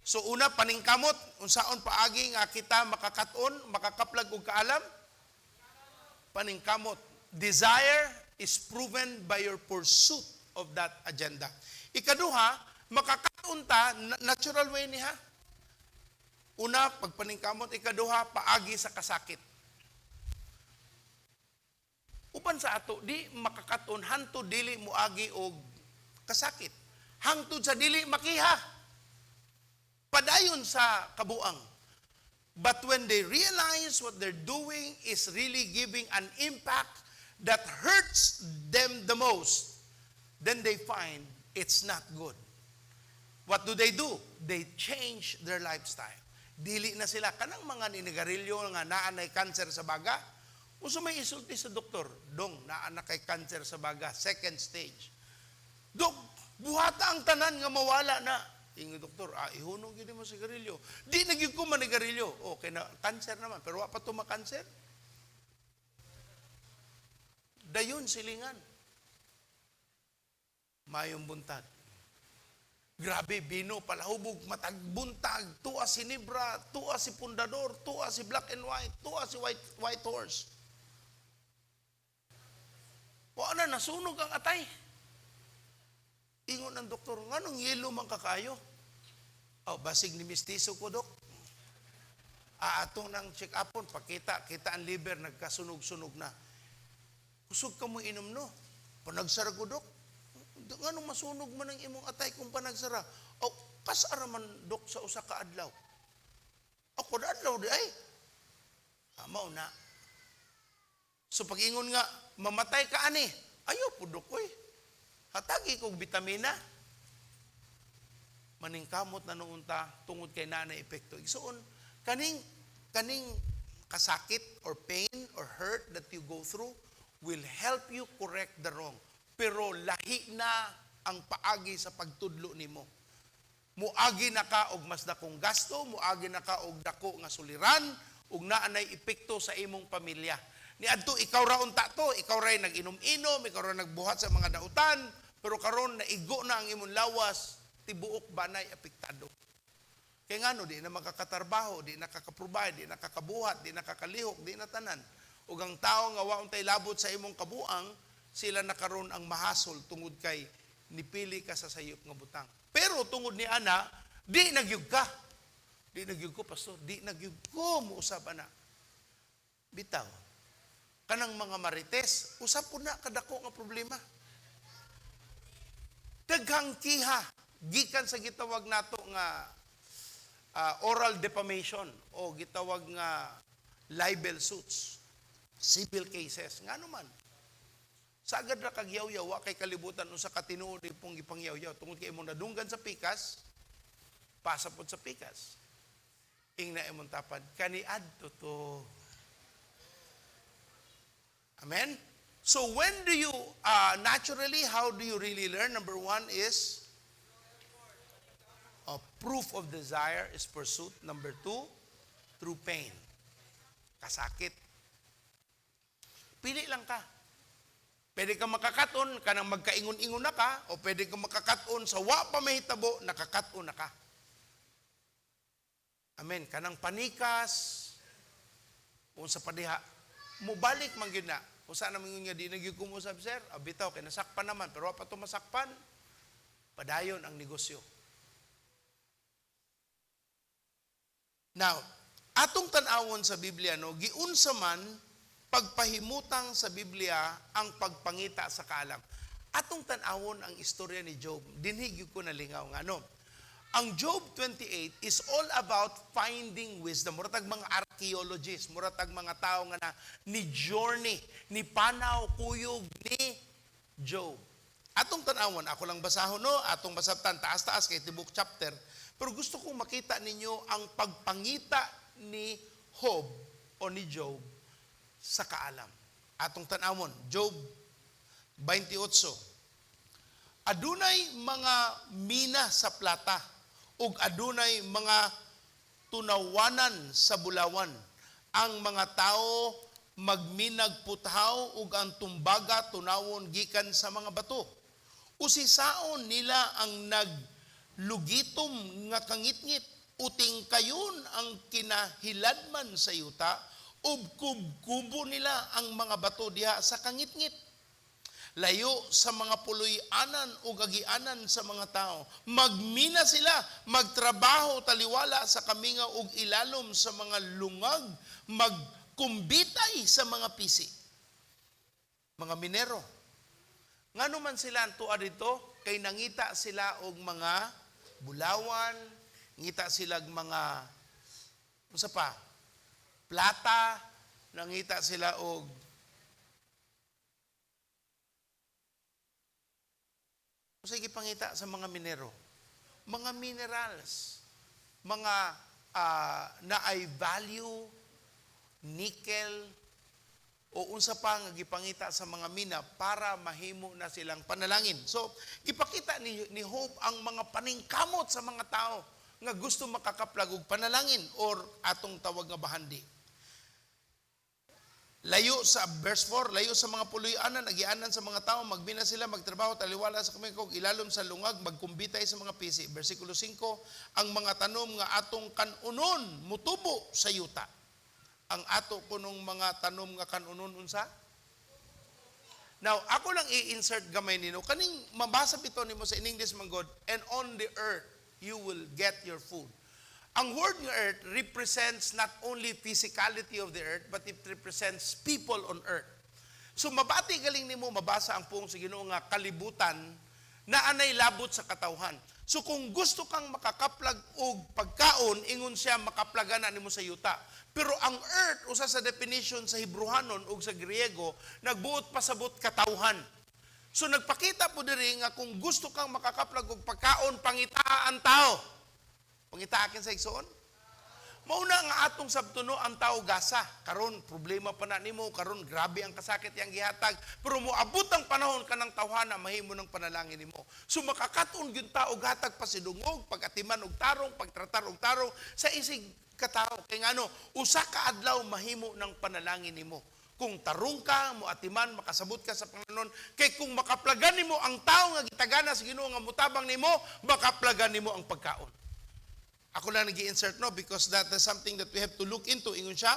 So una, paningkamot. Unsaon paagi nga kita makakaton, makakaplag og kaalam? Paningkamot. Desire is proven by your pursuit of that agenda. Ikaduha, makakaton ta natural way niya. Una, pagpaningkamot. Ikaduha, paagi sa kasakit. Uban sa ato, di makakaton hantod dili moagi og kasakit. Hangtod sa dili makiha. Padayon sa kabuang. But when they realize what they're doing is really giving an impact that hurts them the most, then they find it's not good. What do they do? They change their lifestyle. Dili na sila kanang mga ninigarilyo nga naa nay cancer sa baga. Uso may isulti sa doktor, "Dong, naa na kay cancer sa baga, second stage." "Dok, buhata ang tanan nga mawala na." Ingon doktor, "Ah, ihunong gyud mo sigarilyo." "Di na gyud ko manigarilyo." "Okay na, cancer naman, pero wa pa to makanser. Dayon silingan. Mayong buntag. Grabe, bino, palahubog, matag buntag, tuwa si Ginebra, tuwa si Pundador, tuwa si Black and White, tuwa si White Horse. Wa na, nasunog ang atay. Ingon ang doktor, "Nganong yelo man kakayo?" "Oh, basig ni mistiso ko, Dok." Ah, atong nang check upon, pakita, kita ang liver, nagkasunog-sunog na. "Kusog ka mo inom, no?" "Panagsara ko, Dok." "Nganong masunog man ang imong atay kung panagsara?" "Oh, kasara man, Dok, sa usa ka adlaw." "Ako na adlaw di ay." Ah, mao na. So pag ingon nga, "Mamatay ka ani." "Ayaw po, Dok, oy. Hatagi kog bitamina." Maningkamot na noon ta tungod kay naa na epekto. Igsuon, kaning kasakit or pain or hurt that you go through will help you correct the wrong. Pero lahi na ang paagi sa pagtudlo nimo. Muagi na ka og mas dakong gasto, muagi na ka og dako nga suliran, ug naa nay epekto sa imong pamilya. Niadto ikaw ra unta to, ikaw ra nag-inom-inom, ikaw ra nagbuhat sa mga dautan, pero karon naigo na ang imong lawas, tibuok banay apektado. Kaya ngano, di na makakatrabaho, di nakaka-provide, di nakakabuhat, di nakakalihok, di na tanan. Ug ang tao nga wa untay labot sa imong kabuang, sila na karon ang mahasol tungod kay nipili ka sa sayop nga butang. Pero tungod ni ana, di nagyug ka. "Di nagyug ko, Pastor, di nagyug ko muusab ana." Bitaw. Kanang mga marites, usab po na kadako nga problema. Daghang kiha gikan sa gitawag nato nga oral defamation o gitawag nga libel suits, civil cases. Ngano man? Sagad ra kag yaw-yaw, wa kay kalibutan unsa ka tinuod ipong gipangyaw-yaw tungod kay imong nadunggan sa pikas, pasa pod sa pikas. Ingna imong tapad, "Kaniadto to." Amen? So when do you, naturally, how do you really learn? Number one is, a proof of desire is pursuit. Number two, through pain. Kasakit. Pili lang ka. Pera, Pwede ka makakaton kanang magkaingon-ingon na ka, o pwede ka makakaton sa wa pa mahitabo, nakakaton na ka. Amen. Kanang panikas, unsa pa diha, mubalik man gyud na. Usa na mingon nga di na gyud ko mousab, sir. Ah, bitaw kay nasakpan naman, pero wa pa to masakpan. Padayon ang negosyo. Now, atong tan-awon sa Biblia, no, giunsa man pagpahimutang sa Biblia ang pagpangita sa kaalam. Atong tan-awon ang istorya ni Job. Dinhi gyud ko nalingaw nga no. Ang Job 28 is all about finding wisdom. Mura tag mga archaeologists, mura tag mga tao nga na ni journey, ni panaw kuyog ni Job. Atong tan-awon, ako lang basahon no, atong masabtan taas-taas kay tibok chapter. Pero gusto kong makita ninyo ang pagpangita ni Job o ni Job sa kaalam. Atong tan-awon, Job 28. Adunay mga mina sa plata ug adunay mga tunawanan sa bulawan. Ang mga tao magminag puthaw ug ang tumbaga tunawon gikan sa mga bato. Usisaon nila ang naglugitom nga kangitngit, uting kayon ang kinahiladman sa yuta, ug kubkubo nila ang mga bato diha sa kangitngit. Layo sa mga puloy-anan o gagianan sa mga tao. Magmina sila, magtrabaho taliwala sa kamingaw ug ilalom sa mga lungag, magkumbitay sa mga pisi. Mga minero. Ngano man sila ang tuwa dito? Kay nangita sila og mga bulawan, ngita sila og mga unsa pa? Plata, nangita sila og unsa gipangita sa mga minero? Mga minerals, mga naay value, nickel, o unsa pa nga gipangita sa mga mina para mahimo na silang panalangin. So, gipakita ni Hope ang mga paningkamot sa mga tao nga gusto makakaplag og panalangin or atong tawag nga bahandi. Layo sa verse 4, layo sa mga puloy-anan, agianan sa mga tao, magbina sila, magtrabaho, taliwala sa kamingkog, ilalom sa lungag, magkumbitay sa mga pisi. Versikulo 5, ang mga tanom nga atong kanunon mutubo sa yuta. Ang ato kunong mga tanom nga kanunon unsa? Now, ako lang i-insert gamay nino. Kaning mabasa bitaw nimo sa in English man God, and on the earth you will get your food. Ang word nga earth represents not only physicality of the earth, but it represents people on earth. So mabati galing nimo mabasa ang puong sa Ginoo nga kalibutan na anay labot sa katawhan. So kung gusto kang makakaplag og pagkaon, ingon siya makaplagan na nimo sa yuta. Pero ang earth, usa sa definition sa Hebrehanon ug sa Griego, nagbuot pasabot katawhan. So nagpakita po diri nga kung gusto kang makakaplag og pagkaon, pangitaa ang tao. Pangitaa sa igsoon. Mauna nga atong sabtuno ang tao gasa. Karon problema pa na nimo, karon grabe ang kasakit yang gihatag, pero moabot ang panahon kanang tawhana mahimo ng panalangin nimo. So makakaton gyud tao gatag pasidungog, pagatiman og tarong, pagtratar og tarong sa isig katao. Kay ngano, usa ka adlaw mahimo ng panalangin nimo. Kung tarong ka, moatiman, makasabot ka sa Panginoon, kay kung makaplagan nimo ang tao nga gitagana sa Ginoo nga motabang nimo, makaplagan nimo ang pagkaon. Ako lang nag-insert no because that is something that we have to look into. Ingon siya,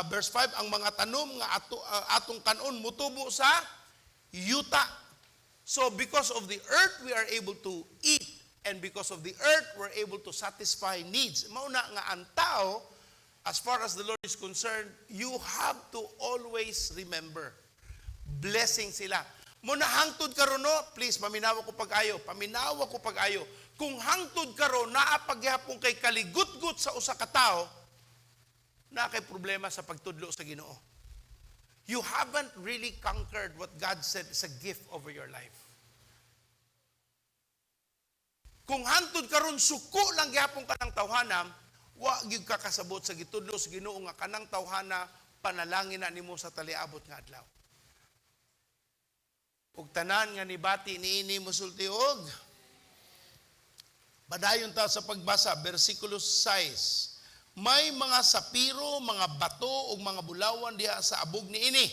verse 5, ang mga tanom nga atong kanon mutubo sa yuta. So because of the earth we are able to eat, and because of the earth we're able to satisfy needs. Mauna nga ang tao, as far as the Lord is concerned, you have to always remember, blessing sila. Muna hangtod karon no, please paminawa ko pag-ayo, paminawa ko pag-ayo. Kung hangtod karon naa pagyapon kay kaligutgut sa usa ka tawo, naa kay problema sa pagtudlo sa Ginoo. You haven't really conquered what God said is a gift over your life. Kung hangtod karon suko lang gyapon kanang tawhana, wa gyud ka kasabot sa gitudlo sa Ginoo nga kanang tawhana panalangin na nimo sa taliabot nga adlaw. Ug tanan nga nibati niini mosulti og padayon ta sa pagbasa, versikulo 6. May mga sapiro, mga bato ug mga bulawan diha sa abog niini.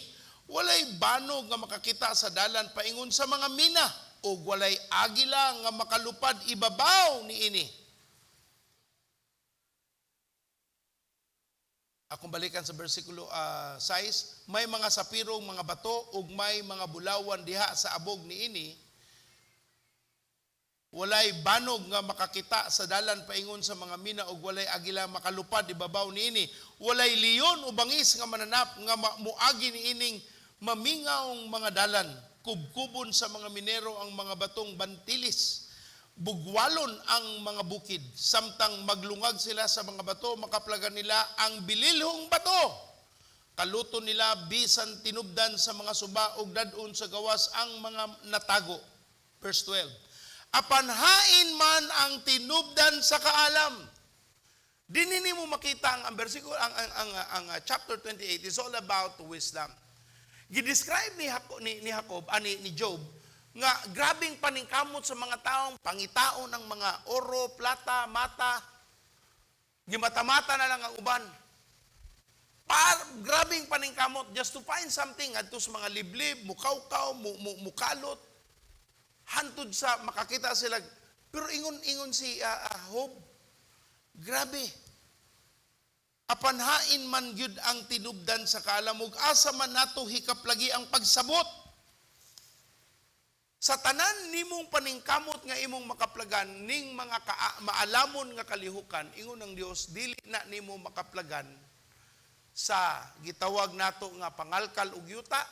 Walay banog nga makakita sa dalan paingon sa mga mina ug walay agila nga makalupad ibabaw niini. Akong balikan sa bersikulo 6, may mga sapirong mga bato ug may mga bulawan diha sa abog niini. Walay banog nga makakita sa dalan paingon sa mga mina ug walay agila makalupad ibabaw niini. Walay leon o bangis nga mananap nga muagi niining mamingawng mga dalan. Kubkubon sa mga minero ang mga batong bantilis. Bugwalon ang mga bukid. Samtang maglungag sila sa mga bato, makaplagan nila ang bililhong bato. Kaluto nila bisan tinubdan sa mga suba ug dadon sa gawas ang mga natago. Verse 12. Apan hain man ang tinubdan sa kaalam. Dinini mo makita ang bersikulo, ang chapter 28 is all about wisdom. Gi-describe ni Jacob, ni Jacob, ni Job, nga grabing paningkamot sa mga taong pangitao ng mga oro, plata, mata. Gimata-mata na lang ang uban. Grabing paningkamot just to find something adto sa mga liblib, mukawkaw, mukalot. Hantod sa makakita sila. Pero ingon-ingon si Job, grabe. Apanhain man gyud ang tinubdan sa kaalam ug asa man nato hikaplagi ang pagsabot. Sa tanan nimong paningkamot nga imong makaplagan ning mga maalamon nga kalihukan, ingon ang Dios, dili na nimo makaplagan sa gitawag nato nga pangalkal ug yuta,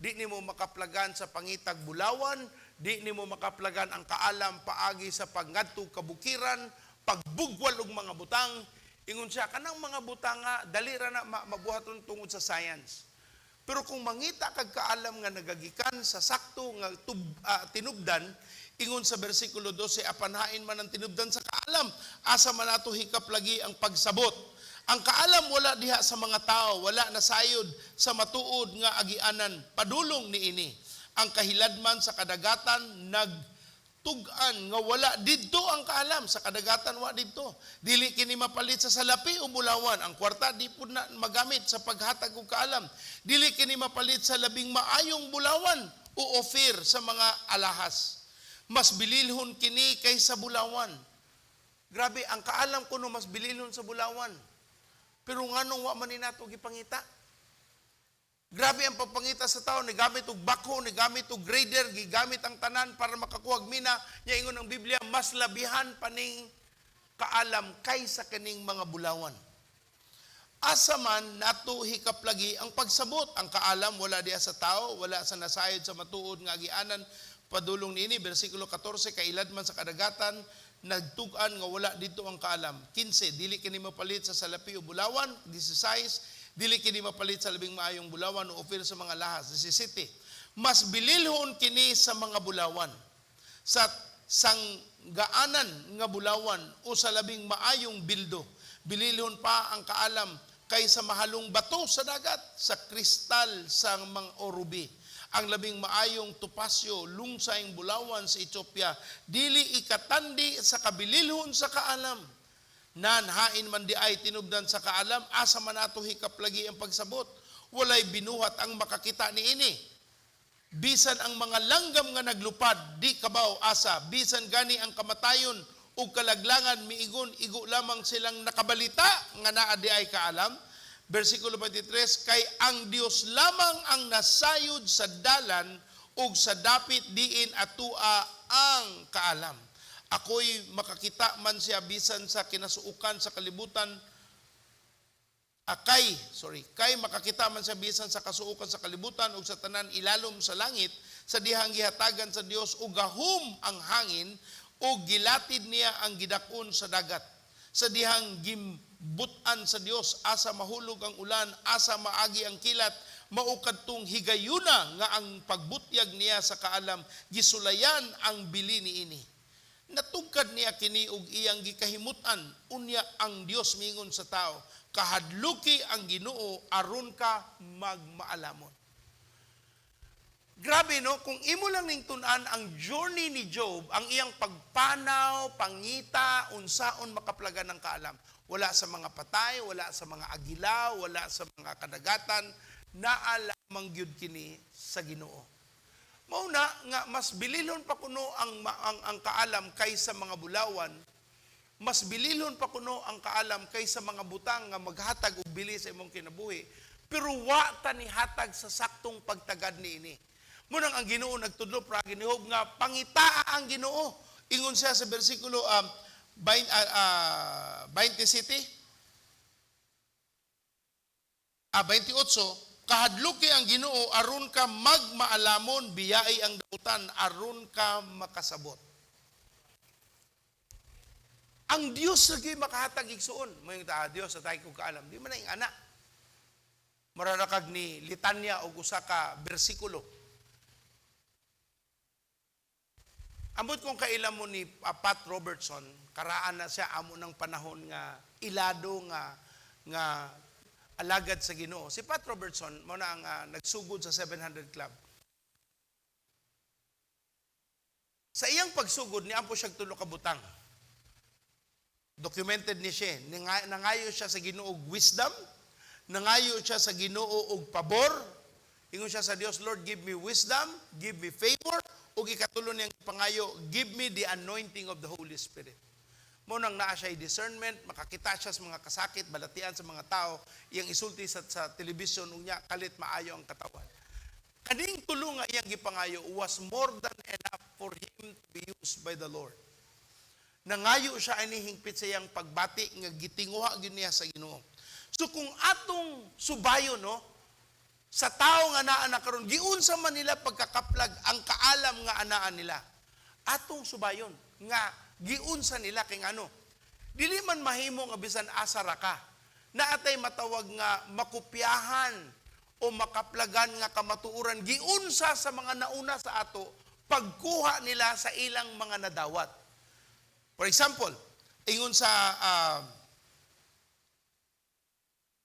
di nimo makaplagan sa pangitag bulawan, di nimo makaplagan ang kaalam paagi sa pangadto kabukiran, pagbugwal og mga butang. Ingon siya, kanang mga butang nga dali ra na mabuhaton tungod sa science. Pero kung mangita kag kaalam nga nagagikan sa sakto nga tinubdan, ingon sa bersikulo 12, apanhain man ang tinubdan sa kaalam, asa man ato hikap lagi ang pagsabot. Ang kaalam wala diha sa mga tao, wala nasayod sa matuod nga agianan, padulong niini. Ang kahiladman sa kadagatan nagtug-an nga wala didto ang kaalam, sa kadagatan wa didto. Dili kini mapalit sa salapi o bulawan, ang kwarta di pud na magamit sa paghatag og kaalam. Dili kini mapalit sa labing maayong bulawan o ofir sa mga alahas. Mas bililhon kini kaysa bulawan. Grabe, ang kaalam kuno mas bililhon sa bulawan. Pero nganong wa man ni nato gipangita? Grabe ang pagpangita sa tao, nigamit og bakho, nigamit og grader, gigamit ang tanan para makakuha og mina. Nya ingon ang Biblia, mas labihan pa ning kaalam kaysa kining mga bulawan. Asa man nato hikaplagi ang pagsabot, ang kaalam wala diha sa tao, wala sa nasayod sa matuod nga agianan padulong niini. Bersikulo 14, kailad man sa kadagatan nagtug-an nga wala dito ang kaalam. 15, dili kini mapalit sa salapi o bulawan. 16, dili kini mapalit sa labing maayong bulawan o ofir sa mga lahas. 17, mas bililhon kini sa mga bulawan, sa sanggaanan nga bulawan o sa labing maayong bildo. Bililhon pa ang kaalam kaysa mahalong bato sa dagat, sa kristal sa mga orubi. Ang labing maayong topasyo, lungsayng bulawan sa Ethiopia, dili ikatandi sa kabililhon sa kaalam. Nan hain man di ay tinubdan sa kaalam, asa man ato hikap lagi ang pagsabot. Walay binuhat ang makakita niini. Bisan ang mga langgam nga naglupad, di kabaw asa. Bisan gani ang kamatayon ug kalaglangan miigon, igo lamang silang nakabalita nga naa di ay kaalam. Bersikulo 23, kay ang Dios lamang ang nasayod sa dalan ug sa dapit diin atua ang kaalam. Ako'y makakita man siya bisan sa kinasuokan sa kalibutan, kay makakita man siya bisan sa kasuokan sa kalibutan ug sa tanan ilalom sa langit, sa dihang gihatagan sa Dios ug gahom ang hangin ug gilatid niya ang gidakon sa dagat. Sa dihang gimbutan sa Dios asa mahulog ang ulan, asa maagi ang kilat, maukadtong higayuna nga ang pagbutyag niya sa kaalam, gisulayan ang bili niini. Natugkad niya kini og iyang gikahimutan, unya ang Dios mingon sa tao, kahadluki ang Ginoo aron ka magmaalamon. Grabe no, kung imo lang ning tun-an ang journey ni Job, ang iyang pagpanaw, pangita, unsaon makaplagan ng kaalam. Wala sa mga patay, wala sa mga agila, wala sa mga kadagatan, naa lamang lamang gyud kini sa Ginoo. Mao na nga mas bililhon pa kuno ang kaalam kaysa mga bulawan, mas bililhon pa kuno ang kaalam kaysa mga butang nga maghatag og bili sa imong kinabuhi, pero wa ta nihatag sa saktong pagtagad niini. Mao nang ang Ginoo nagtudlo paagi ni Job nga pangitaa ang Ginoo. Ingon siya sa bersikulo 27, 28, "Kahadluki ang Ginoo aron ka magmaalamon, biyai ang dautan aron ka makasabot." Ang Dios lagi makahatag, igsuon. Moingon ta, "Dios, hatagi ko kaalam." Di man na ing-ana. Mura ra kag ni litanya og usa ka bersikulo. Ambot kung kaila mo ni Pat Robertson, karaan na siya amo ng panahon nga ilado nga alagad sa Ginoo. Si Pat Robertson mao na ang nagsugod sa 700 Club. Sa iyang pagsugod, niampo siya tulo ka butang. Documented ni siya. Nangayo siya sa Ginoo og wisdom, nangayo siya sa Ginoo og pabor. Ingon siya sa Dios, "Lord, give me wisdom, give me favor," ug ikatulo niyang pangayo, "Give me the anointing of the Holy Spirit." Mao nang naa siya discernment, makakita siya sa mga kasakit, balatian sa mga tao, iyang isulti sa television, unya kalit maayo ang katawan. Kaning tulo nga iyang gipangayo was more than enough for him to be used by the Lord. Nangayo siya ani hingpit sa iyang pagbati nga gitinguha gyud niya sa Ginoo. So kung atong subayon, no, sa tao nga naa na karon, giunsa man nila pagkakaplag ang kaalam nga anaa nila. Atong subayon nga giunsa nila kay ngano? Dili man mahimo nga bisan asa ra ka. Naatay matawag nga makopyahan o makaplagan nga kamatuoran giunsa sa mga nauna sa ato pagkuha nila sa ilang mga nadawat. For example, ingon sa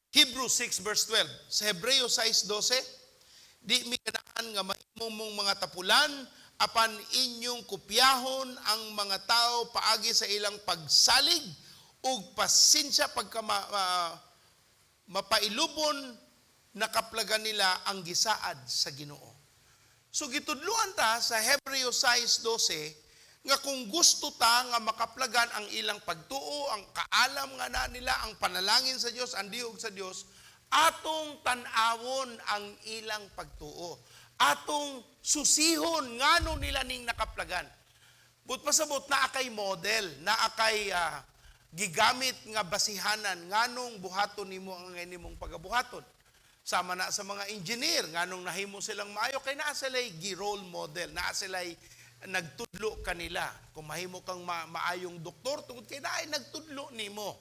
Hebrews 6 verse 12, sa Hebreo 6:12, "Di mi ganahan nga mahimo mong mga tapulan, apan inyong kopyahon ang mga tao paagi sa ilang pagsalig ug pasensya pagka mapailubon nakaplagan nila ang gisaad sa Ginoo." So gitudluan ta sa Hebreo 6:12 nga kung gusto ta nga makaplagan ang ilang pagtuo, ang kaalam nga na nila, ang panalangin sa Dios, ang dihog sa Dios, atong tan-awon ang ilang pagtuo. Atong susihon ngano nila ning nakaplagan. But pasabot naa kay model, naa kay gigamit nga basihanan nganong buhaton nimo ang nimong pagabuhaton. Sama na sa mga engineer, nganong nahimo silang maayo kay naa sila'y gi-role model, naa sila'y nagtudlo kanila. Kung mahimo kang maayong doktor, tungod kay naay nagtudlo nimo.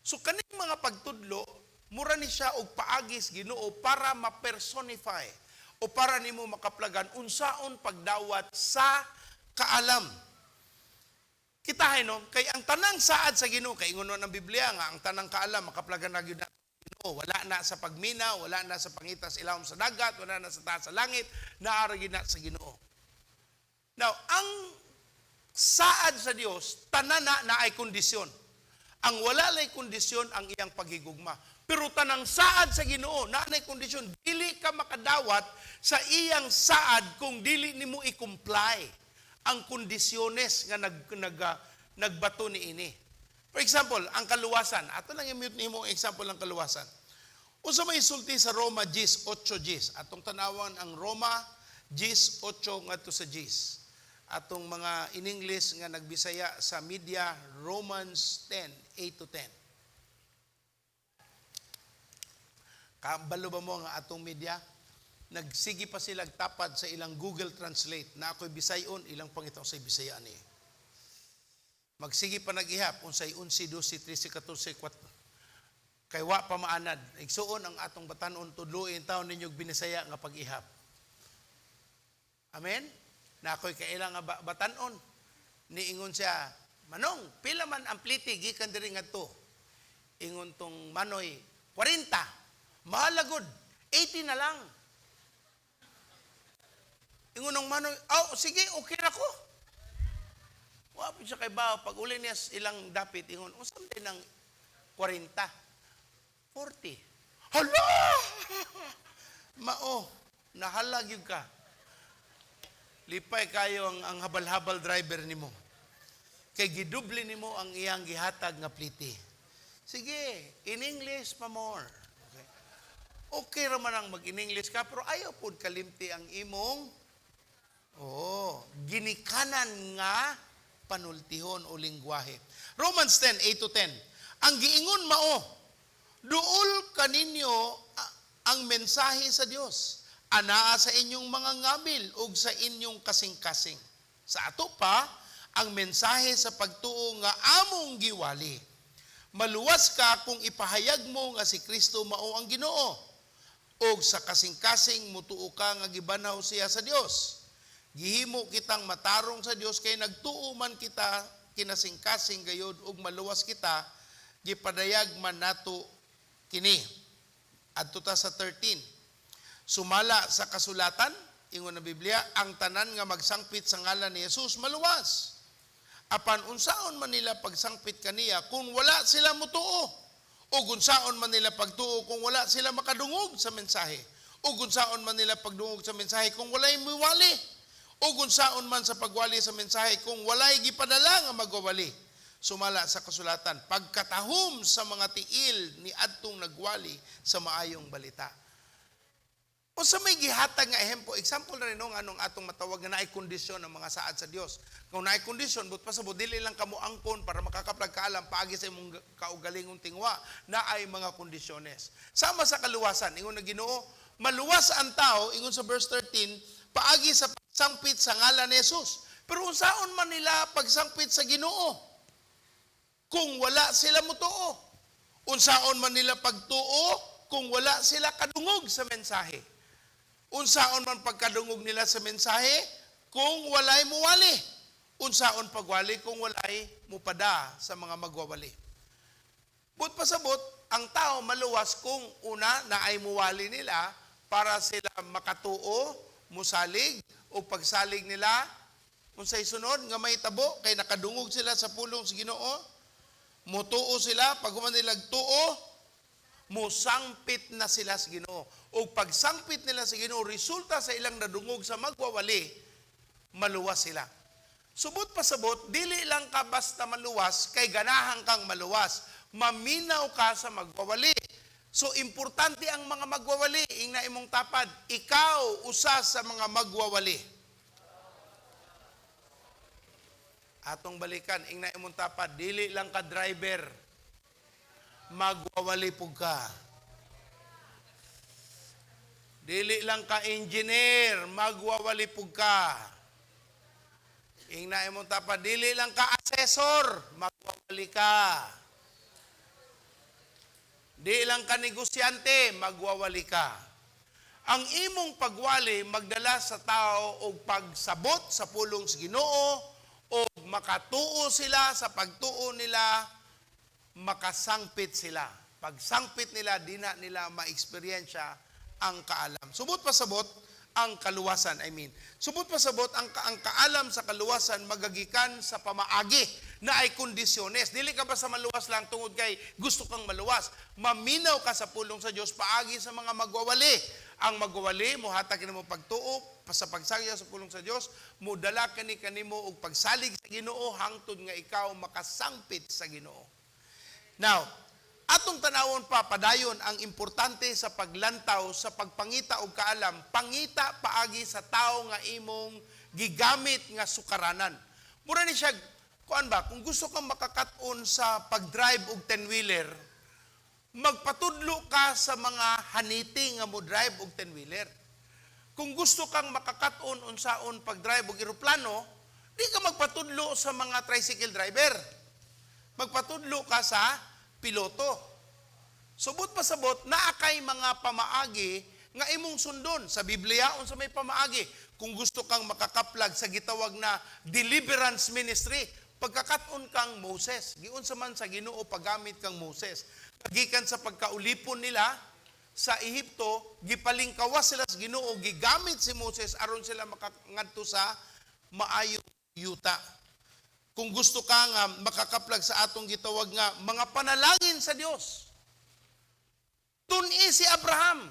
So kaning mga pagtudlo, mura ni siya og paagis Ginoo para ma-personify o para nimo makaplagan unsaon pagdawat sa kaalam. Kitahay, no, kay ang tanang saad sa Ginoo, kay ingon ng Biblia nga ang tanang kaalam makaplagan na gyud na Ginoo. Wala na sa pagmina, wala na sa pangitas ilawom sa dagat, wala na sa taas sa langit, naa ra gyud na sa Ginoo. Now, ang saad sa Dios, tanan na naay kondisyon. Ang wala lay kondisyon ang iyang paghigugma. Pero tanang saad sa Ginoo, naanay kondisyon, dili ka makadawat sa iyang saad kung dili nimo i-comply ang kondisyones nga nagbato niini. For example, ang kaluwasan. Ato lang i-mute nimo ang example ng kaluwasan. Unsa may sulti sa Roma 10, 8 10? Atong tanawan ang Roma 10, 8 ngadto sa 10. Atong mga in English nga nagbisaya sa media, Romans 10, 8 to 10. Kabalo ba mo nga atong media? Nagsige pa sila tapad sa ilang Google Translate na ako'y Bisayon, ilang pangitaw sa Bisaya ni. Magsige pa nag-ihap, unsay 11, 12, 13, 14, 4. Kay wa pa maanad. Igsuon ang atong batanon, tudluin taon ninyog binisaya nga pag-ihap. Amen? Na ako'y kailang nga batanon. Niingon siya, "Manong, pila man ang pliti gikan diri ngadto?" Ingon tong manoy, "40. Mahalagod, 80 na lang." Ingon ng manoy, "Oh, sige, okay na ko." Wa po siya kay bao. Pag uli niya ilang dapit, ingon, "Unsa man din ang 40? 40. Hala! Mao, nahalag gyud ka. Lipay kayo ang habal-habal driver nimo. Kay giduble nimo ang iyang gihatag nga plite. Sige, in English pa more. Okay. Okay ra man ang mag-in English ka, pero ayaw pod kalimti ang imong, oh, ginikanan nga panultihon o lingwahe. Romans 10, 8 to 10. Ang giingon mao, duol kaninyo ang mensahe sa Dios. Anaa sa inyong mga ngabil ug sa inyong kasing-kasing. Sa ato pa, ang mensahe sa pagtuo nga among giwali. Maluwas ka kung ipahayag mo nga si Kristo mao ang Ginoo. Og sa kasing-kasing mutuo ka nga gibanhaw siya sa Dios. Gihimo kitang matarong sa Dios kay nagtuo man kita kinasing-kasing gayod ug maluwas kita, gipadayag man nato kini. Adto ta sa 13. Sumala sa kasulatan, ingon ng Biblia, ang tanan nga magsangpit sa ngalan ni Jesus maluwas. Apan unsaon man nila pagsangpit kaniya kung wala sila mutuo? O unsaon man nila pagtuo kung wala sila makadungog sa mensahe? O unsaon man nila pagdungog sa mensahe kung walay miwali? O unsaon man sa pagwali sa mensahe kung walay gipadala nga magwawali? Sumala sa kasulatan, pagkatahom sa mga tiil ni adtong nagwali sa maayong balita. O sa may gihatag nga ehemplo, example na rin no, anong atong matawag nga naay kondisyon ng mga saad sa Dios. Kung naay kondisyon, but pasabot, dili lang kamo angkon para makakaplag kaalam paagi sa imong kaugalingong tingwa, naay mga kondisyones. Sama sa kaluwasan, ingon na Ginoo, maluwas ang tao, ingon sa verse 13, paagi sa pagsangpit sa ngalan ni Jesus. Pero unsaon man nila pagsangpit sa Ginoo? Kung wala sila mutuo. Unsaon man nila pagtuo kung wala sila kadungog sa mensahe. Unsaon man pagkadungog nila sa mensahe kung walay muwali. Unsaon pagwali kung walay mupada sa mga magwawali. But pasabot, ang tao maluwas kung una na ay muwali nila para sila makatuo, musalig, o pagsalig nila, unsay sunod nga may tabo, kay nakadungog sila sa pulong sa Ginoo, mutuo sila, pag human nila tuo, musangpit na sila sa Ginoo. O pagsangpit nila sa Ginoo, resulta sa ilang nadungog sa magwawali, maluwas sila. Subot pasabot, dili lang ka basta maluwas, kay ganahan kang maluwas. Maminaw ka sa magwawali. So, importante ang mga magwawali. Ingna imong tapad, ikaw usa sa mga magwawali. Atong balikan, ingna imong tapad, dili lang ka driver, magwawali pug ka. Dili lang ka engineer, magwawali pug ka. Ingna imong tapad, dili lang ka assessor, magwawali ka. Di lang ka negosyante, magwawali ka. Ang imong pagwali magdala sa tao og pagsabot sa pulong sa Ginoo o makatuo sila sa pagtuo nila, makasangpit sila. Pagsangpit nila, di na nila ma-eksperyensya ang kaalam. Subot pasabot ang kaluwasan, I mean. Subot pasabot ang kaalam sa kaluwasan magagikan sa pamaagi na ay kondisyones. Dili ka ba sa maluwas lang tungod kay gusto kang maluwas. Maminaw ka sa pulong sa Dios paagi sa mga magwawali. Ang magwawali, muhatag kini mo pagtuo sa pagsagya sa pulong sa Dios, mudala kani kanimo og pagsalig sa Ginoo hangtod nga ikaw makasangpit sa Ginoo. Now, atong tanawon pa padayon ang importante sa paglantaw sa pagpangita og kaalam, pangita paagi sa tawo nga imong gigamit nga sukaranan. Mura ni siya kuan ba, kung gusto kang makakat-on sa pag-drive og 10-wheeler, magpatudlo ka sa mga haniti nga mo drive og 10-wheeler. Kung gusto kang makakat-on unsaon pag-drive og eroplano, di ka magpatudlo sa mga tricycle driver. Magpatudlo ka sa piloto. Subot pasabot, naa kay mga pamaagi nga imong sundon. Sa Biblia, unsa may pamaagi. Kung gusto kang makakaplag sa gitawag na deliverance ministry, pagkakat-on kang Moses, giunsa man sa Ginoo paggamit kang Moses. Gikan sa pagkaulipon nila sa Ehipto, gipalingkawas sila sa Ginoo, gigamit si Moses aron sila makangadto sa maayong yuta. Kung gusto ka nga makakaplag sa atong gitawag nga mga panalangin sa Dios. Tun-i si Abraham.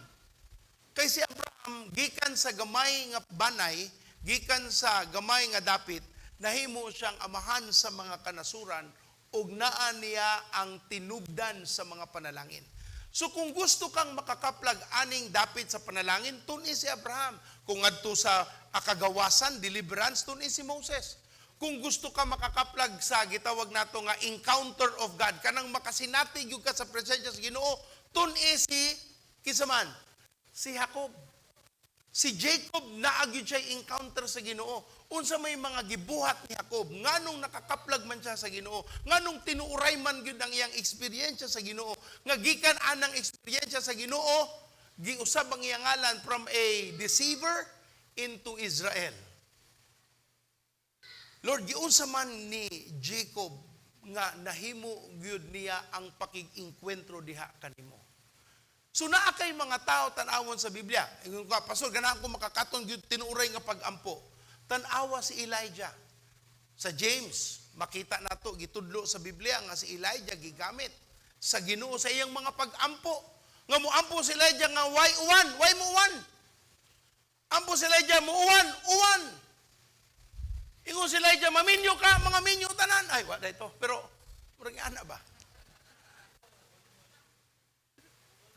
Kay si Abraham, gikan sa gamay nga banay, gikan sa gamay nga dapit, nahimo siyang amahan sa mga kanasuran ug naa niya ang tinubdan sa mga panalangin. So kung gusto kang makakaplag aning dapit sa panalangin, tun-i si Abraham. Kung ngadto sa kagawasan, deliverance, tun-i si Moses. Kung gusto ka makakaplag sa gitawag nato nga encounter of God, kanang makasinati gyud ka sa presensya sa Ginoo, tun-i si kinsa man? Si Jacob. Si Jacob, naa gyud siya encounter sa Ginoo. Unsa may mga gibuhat ni Jacob, nganong nakakaplag man siya sa Ginoo, nganong tinuuray man gyud ang iyang eksperyensya sa Ginoo, nga gikan anang eksperyensya sa Ginoo, giusab ang iyang ngalan from a deceiver into Israel. Lord, giunsa man ni Jacob nga nahimo gyud niya ang pakig-engkwentro diha kanimo. So naa kay mga tao, tan-awon sa Biblia. Ingon ka, "Pastor, ganahan ko makakaton gyud tinuuray nga pag-ampo." Tan-awa si Elijah. Sa James, makita nato gitudlo sa Biblia nga si Elijah gigamit sa Ginoo sa iyang mga pag-ampo. Nga moampo si Elijah nga way uwan, way mo uwan. Ampo si Elijah mo uwan, uwan. Ingon si Elijah, "Maminyo ka, mga minyo tanan." Ay, wa ito. Pero, murag ana ba?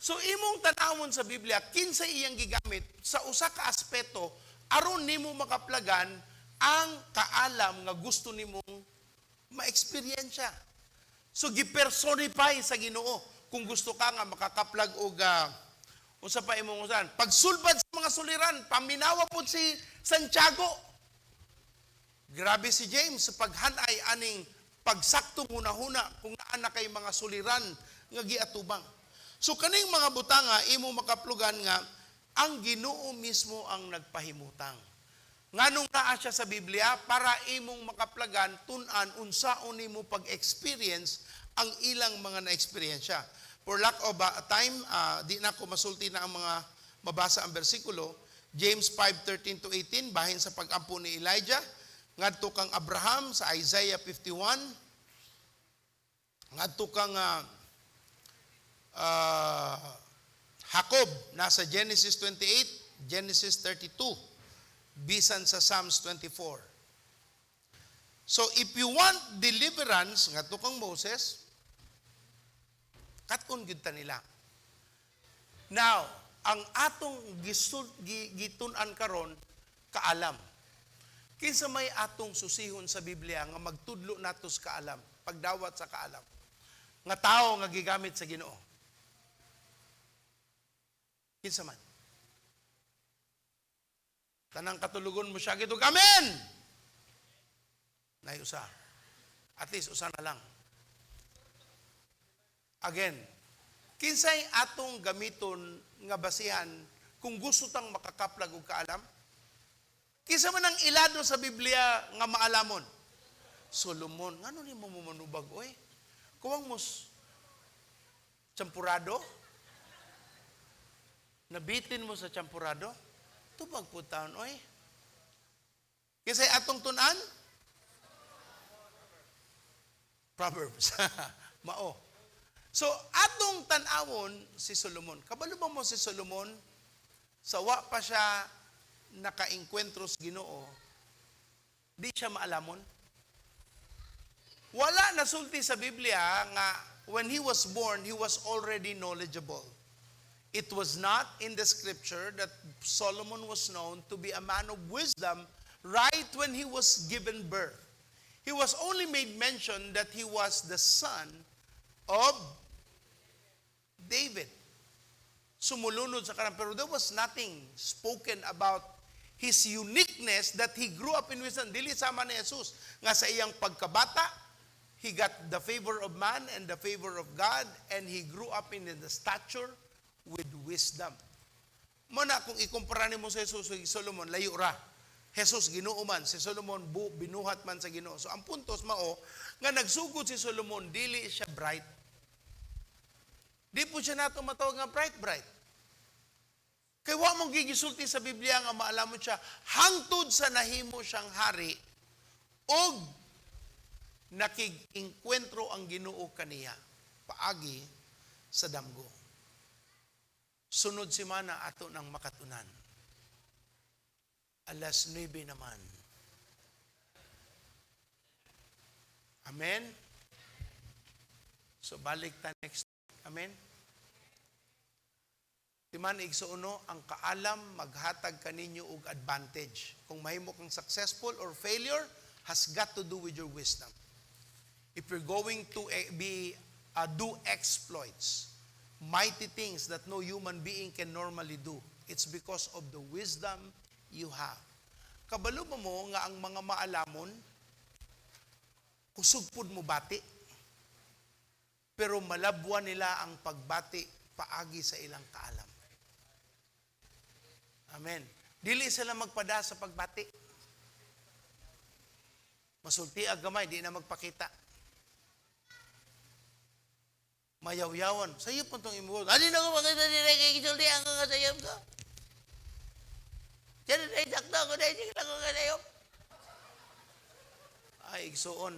So imong tanawon sa Biblia, kinsa iyang gigamit sa usa ka aspeto aron nimo makaplagan ang kaalam nga gusto nimong ma-eksperyensya. So gipersonify sa Ginoo. Kung gusto ka nga makakaplag og unsa pa imong usan, pagsulbad sa mga suliran, paminawa pod si Santiago. Grabe si James sa paghanay aning pagsaktong hunahuna kung naa na kay mga suliran nga giatubang. So kaning mga butanga imo makaplugan nga ang Ginoo mismo ang nagpahimutang. Nganong naa siya sa Biblia? Para imong makaplagan tun-an unsaon nimo pag-experience ang ilang mga na-eksperyensya. For lack of time, di na ko masulti na ang mga mabasa ang bersikulo. James 5:13 to 18, bahin sa pag-ampo ni Elijah, ngadto kang Abraham sa Isaiah 51, ngadto kang Jacob nasa Genesis 28, Genesis 32, bisan sa Psalms 24. So if you want deliverance, ngadto kang Moses, kat-on gyud ta nila. Now, ang atong gitun-an karon, kaalam. Kinsa may atong susihon sa Biblia nga magtudlo nato sa kaalam, pagdawat sa kaalam? Nga tao nga gigamit sa Ginoo. Kinsa man? Tanang katulugon mo siya gitug amen. Nay usa. At least usa na lang. Again, kinsay atong gamiton nga basihan kung gusto tang makakaplag og kaalam? Kinsa man ang ilado sa Biblia nga maalamon? Solomon. Ngano nimo mo manubag oy? Kuwang mos champurado? Nabitin mo sa champurado? Tubag po taon oy. Kinsay atong tun-an? Proverbs. Mao. So, atong tan-awon si Solomon. Kabalo ba mo si Solomon? Sa wa pa siya nakaengkwentro sa Ginoo, di siya maalamon. Wala nasulti sa Biblia nga when he was born, he was already knowledgeable. It was not in the scripture that Solomon was known to be a man of wisdom right when he was given birth. He was only made mention that he was the son of David. Sumulunod sa karang, pero there was nothing spoken about his uniqueness that he grew up in wisdom. Dili sama ni Jesus nga sa iyang pagkabata, he got the favor of man and the favor of God, and he grew up in the stature with wisdom. Mo na kung ikumpara nimo sa Jesus ug Solomon, layo ra. Jesus Ginoo man, si Solomon binuhat man sa Ginoo. So ang puntos mao nga nagsugod si Solomon, dili siya bright. Di po siya nato matawag nga bright bright. Kay wa mong gigisulti sa Biblia nga maalamon siya hangtod sa nahimo siyang hari og nakig-engkwentro ang Ginoo kaniya paagi sa damgo. Sunod simana ato ng makatunan. Alas 9 naman. Amen? So balik ta next week. Amen? Timan igsuono, ang kaalam maghatag kaninyo og advantage. Kung mahimo kang successful or failure has got to do with your wisdom. If you're going to be do exploits, mighty things that no human being can normally do, it's because of the wisdom you have. Kabalo ba mo nga ang mga maalamon, kusog pud mo bati, pero malabwa nila ang pagbati paagi sa ilang kaalam. Amen. Dili sila magpada sa pagbati. Masulti ag gamay, di na magpakita. Mayawyawan. Sayop man tong imo. Ali na ko makita dire kay gisulti ang nga sayop ko. Diyan na sakto ko dai sige lang ko sayop. Ay, igsuon.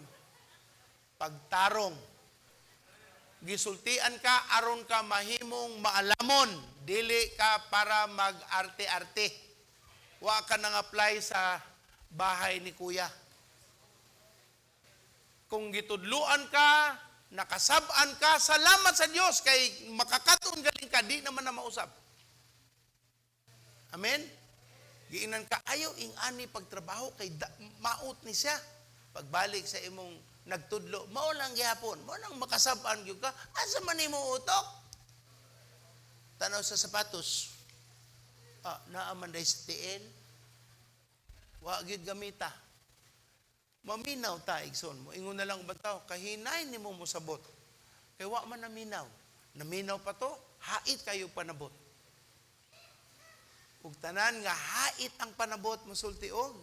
Pagtarong. Gisultian ka aron ka mahimong maalamon, dili ka para mag-arte-arte. Wa ka nang apply sa bahay ni kuya. Kung gitudluan ka, nakasab-an ka, salamat sa Dios kay makakaton galing ka, di naman na mausab. Amen? Giinan ka, ayaw ing-ani pagtrabaho kay maot ni siya. Pagbalik sa imong nagtudlo, mao lang gihapon, mao lang makasab-an gyud ka. Asa man nimo utok? Tanaw sa sapatos. Ah, naa man day sa tiil. Wa gyud gamita. Maminaw ta igsoon mo. Ingon na lang uban tao, kahinay nimo mosabot. Kay wa man naminaw. Naminaw pa to, hait kayo panabot. Ug tanan nga hait ang panabot mosulti og.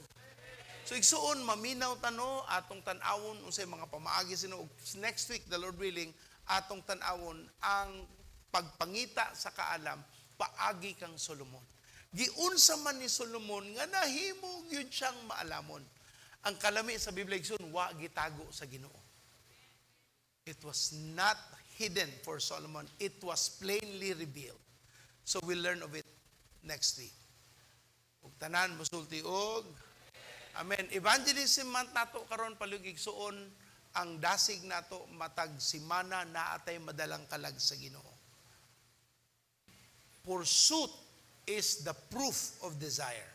So igsuon maminaw tano atong tan-awon unsay mga pamaagi sino. Next week, the Lord willing, atong tan-awon ang pagpangita sa kaalam paagi kang Solomon. Giunsa man ni Solomon nga nahimo gyud siyang maalamon. Ang kalami sa Biblia igsoon wa gitago sa Ginoo. It was not hidden for Solomon. It was plainly revealed. So we'll learn of it next week. Ug tanan mosulti og amen. Evangelism Month nato karon, palihog igsuon, ang dasig nato matag simana naatay madalang kalag sa Ginoo. Pursuit is the proof of desire.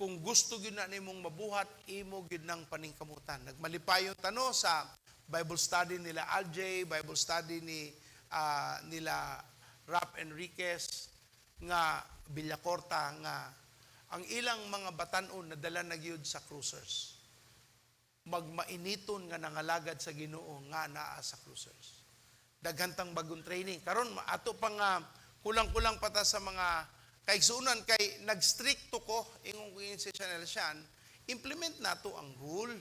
Kung gusto gyud na nimong mabuhat, imo gyud nang paningkamutan. Nagmalipayon tano sa Bible study nila Aljay, Bible study ni nila Rap Enriquez nga Villacorta nga ang ilang mga batan-on nadala na gyud sa cruisers. Magmainiton nga nangalagad sa Ginoo nga naa sa cruisers. Daghan tang bagong training. Karon ato pa nga kulang-kulang pa ta sa mga kaigsuonan kay nagstrikto ko ingon ko si Chanel Sian, implement nato ang rule.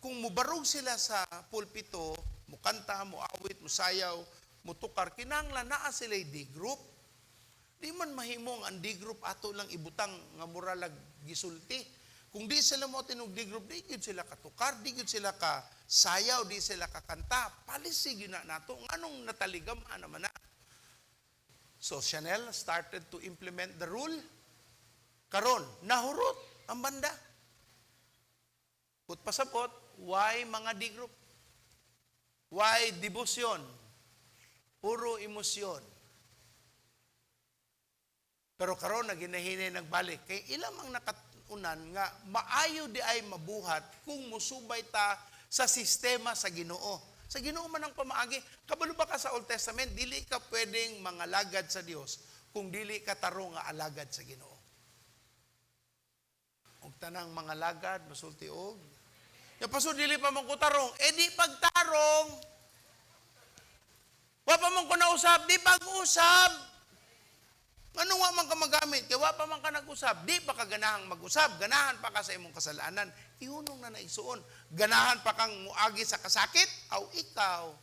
Kung mubarog sila sa pulpito, mukanta, muawit, musayaw, mutukar, kinahanglan naa sila D group. Di man mahimong ang D group ato lang ibutang nga muralag gisulti. Kung di sila mo tinog D group, di gyud sila katukar, di gyud sila ka sayaw, di sila kakanta. Policy gyud na nato. Nganong nataligam ana man na. So Chanel started to implement the rule. Karon, nahurot ang banda. Put pasabot, why mga D group? Why devotion? Puro emosyon. Pero karon naginahinay nagbalik kay ilang ang nakatunan nga maayo di ay mabuhat kung musubay ta sa sistema sa Ginoo. Sa Ginoo man ang pamaagi. Kabalo ba ka sa Old Testament, dili ka pwedeng mangalagad sa Dios kung dili ka tarong nga alagad sa Ginoo. Og tanang mangalagad masulti og ya paso dili pa man ko tarong, eh di pagtarong. Wa pa man ko nausab, di pag-usab. Ano wa man ka magamit? Kay wa pa man ka nag-usab, di pa ka ganahang mag-usab, ganahan pa ka sa imong kasalanan. Ihunong na naigsuon. Ganahan pa kang muagi sa kasakit, aw ikaw.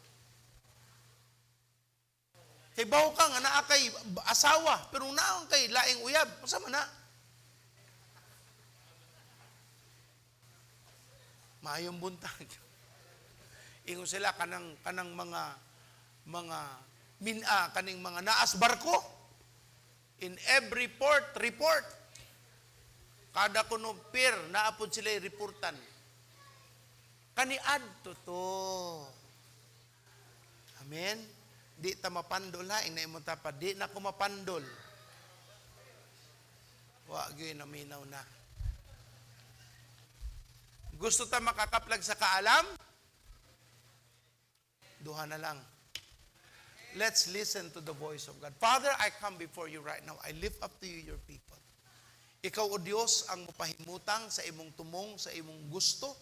Kay bawo ka nga naa kay asawa, pero naa kay laing uyab, unsa man na? Maayong buntag. Ingon sila kanang mga mina kaning mga naas barko. In every port, report. Kada kuno pier, naa pod sila reportan. Kaniadto to. Amen? Di ta mapandol ha, ingna imong tapad. Di na ko mapandol. Wa gyud, naminaw na. Gusto ta makakaplag sa kaalam? Duha na lang. Let's listen to the voice of God. Father, I come before you right now. I lift up to you your people. Ikaw, O Dios, ang mupahimutang sa imong tumong, sa imong gusto,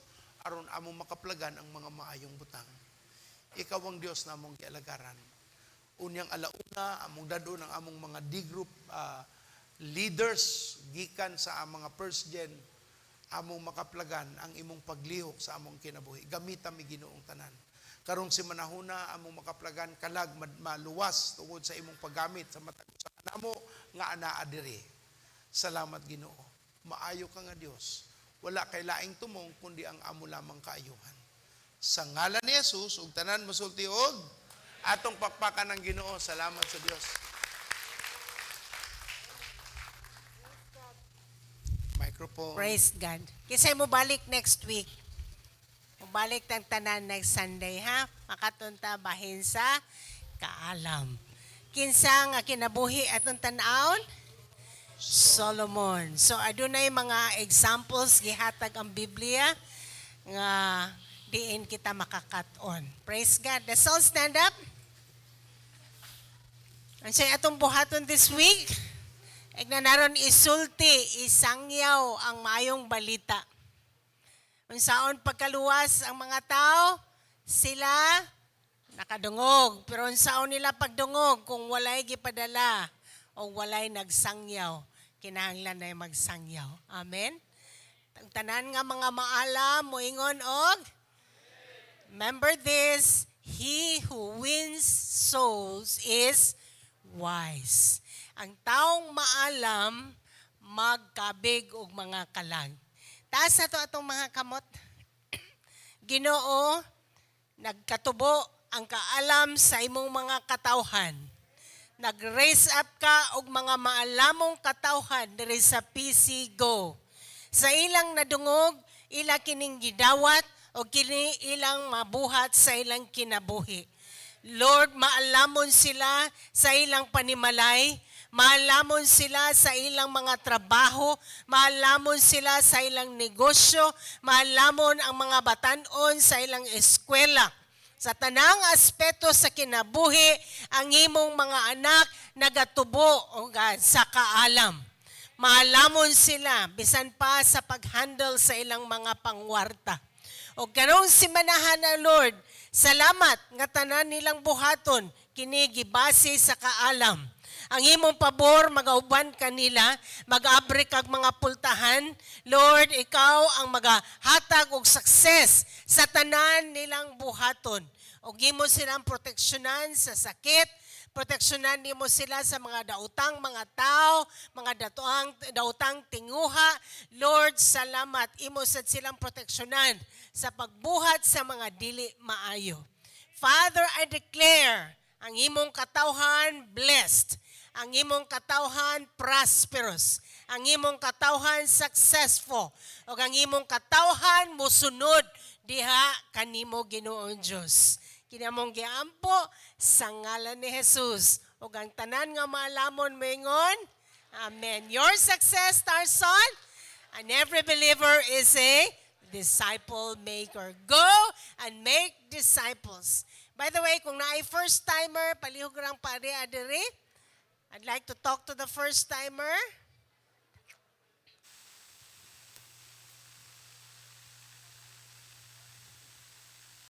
aron among makaplagan ang mga maayong butang. Ikaw ang Dios na among gialagaran. Unyang alauna, among dad-on ang among mga D-group leaders gikan sa mga first gen, among makaplagan ang imong paglihok sa among kinabuhi. Gamita mi, Ginoong tanan. Karong simanahuna, among makaplagan kalag maluwas tungod sa imong paggamit sa matag usa namo nga anaa diri. Salamat, Ginoo. Maayo ka nga Dios. Wala kay laing tumong kundi ang amo lamang kaayuhan. Sa ngalan ni Jesus, ug tanan mosulti og atong pakpakan ng Ginoo. Salamat sa Dios. Microphone. Praise God. Kinsay mo balik next week? Mubalik tang tanan next Sunday, ha? Makatunta bahin sa kaalam. Kinsa nga kinabuhi atong tan-awon? Solomon. So adunay mga examples gihatag ang Biblia nga diin kita makakat-on. Praise God. Let's all stand up. Unsay atong buhaton this week? Igna naron, isulti, isangyaw ang maayong balita. Unsaon pagkaluwas ang mga tao? Sila nakadungog. Pero unsaon nila pagdungog kung walay gipadala o walay nagsangyaw? Kinahanglan na magsangyaw. Amen? Ang tanan nga mga maalam moingon og Remember this, he who wins souls is wise. Ang taong maalam magkabig og mga kalag. Taas na to atong mga kamot. Ginoo, nagkatubo ang kaalam sa imong mga katawhan. Nag-raise up ka og mga maalamong katawhan diri sa PC Go. Sa ilang nadungog, ila kining gidawat o kini ilang mabuhat sa ilang kinabuhi. Lord, maalamon sila sa ilang panimalay, maalamon sila sa ilang mga trabaho, maalamon sila sa ilang negosyo, maalamon ang mga batanon sa ilang eskwela. Sa tanang aspeto sa kinabuhi, ang imong mga anak nagatubo, O God, sa kaalam. Maalamon sila bisan pa sa pag-handle sa ilang mga pangwarta. O karong simanahan na, Lord, salamat nga tanan nilang buhaton kini gibase sa kaalam. Ang imong pabor magauban kanila, mag-abre kag mga pultahan. Lord, ikaw ang magahatag og success sa tanan nilang buhaton. Og imo silang proteksyonan sa sakit, proteksyonan nimo sila sa mga daotang mga tao, mga daotang tinguha. Lord, salamat. Imo sad silang proteksyonan sa pagbuhat sa mga dili maayo. Father, I declare ang imong katawhan blessed, ang imong katawhan prosperous, ang imong katawhan successful, ug ang imong katawhan mosunod diha kanimo, Ginoong Dios. Kini among giampo sa ngalan ni Jesus. Ug ang tanan nga maalamon moingon, Amen. Your success starts on, and every believer is a disciple maker. Go and make disciples. By the way, kung naay first timer, palihog rang pare adiri. I'd like to talk to the first timer.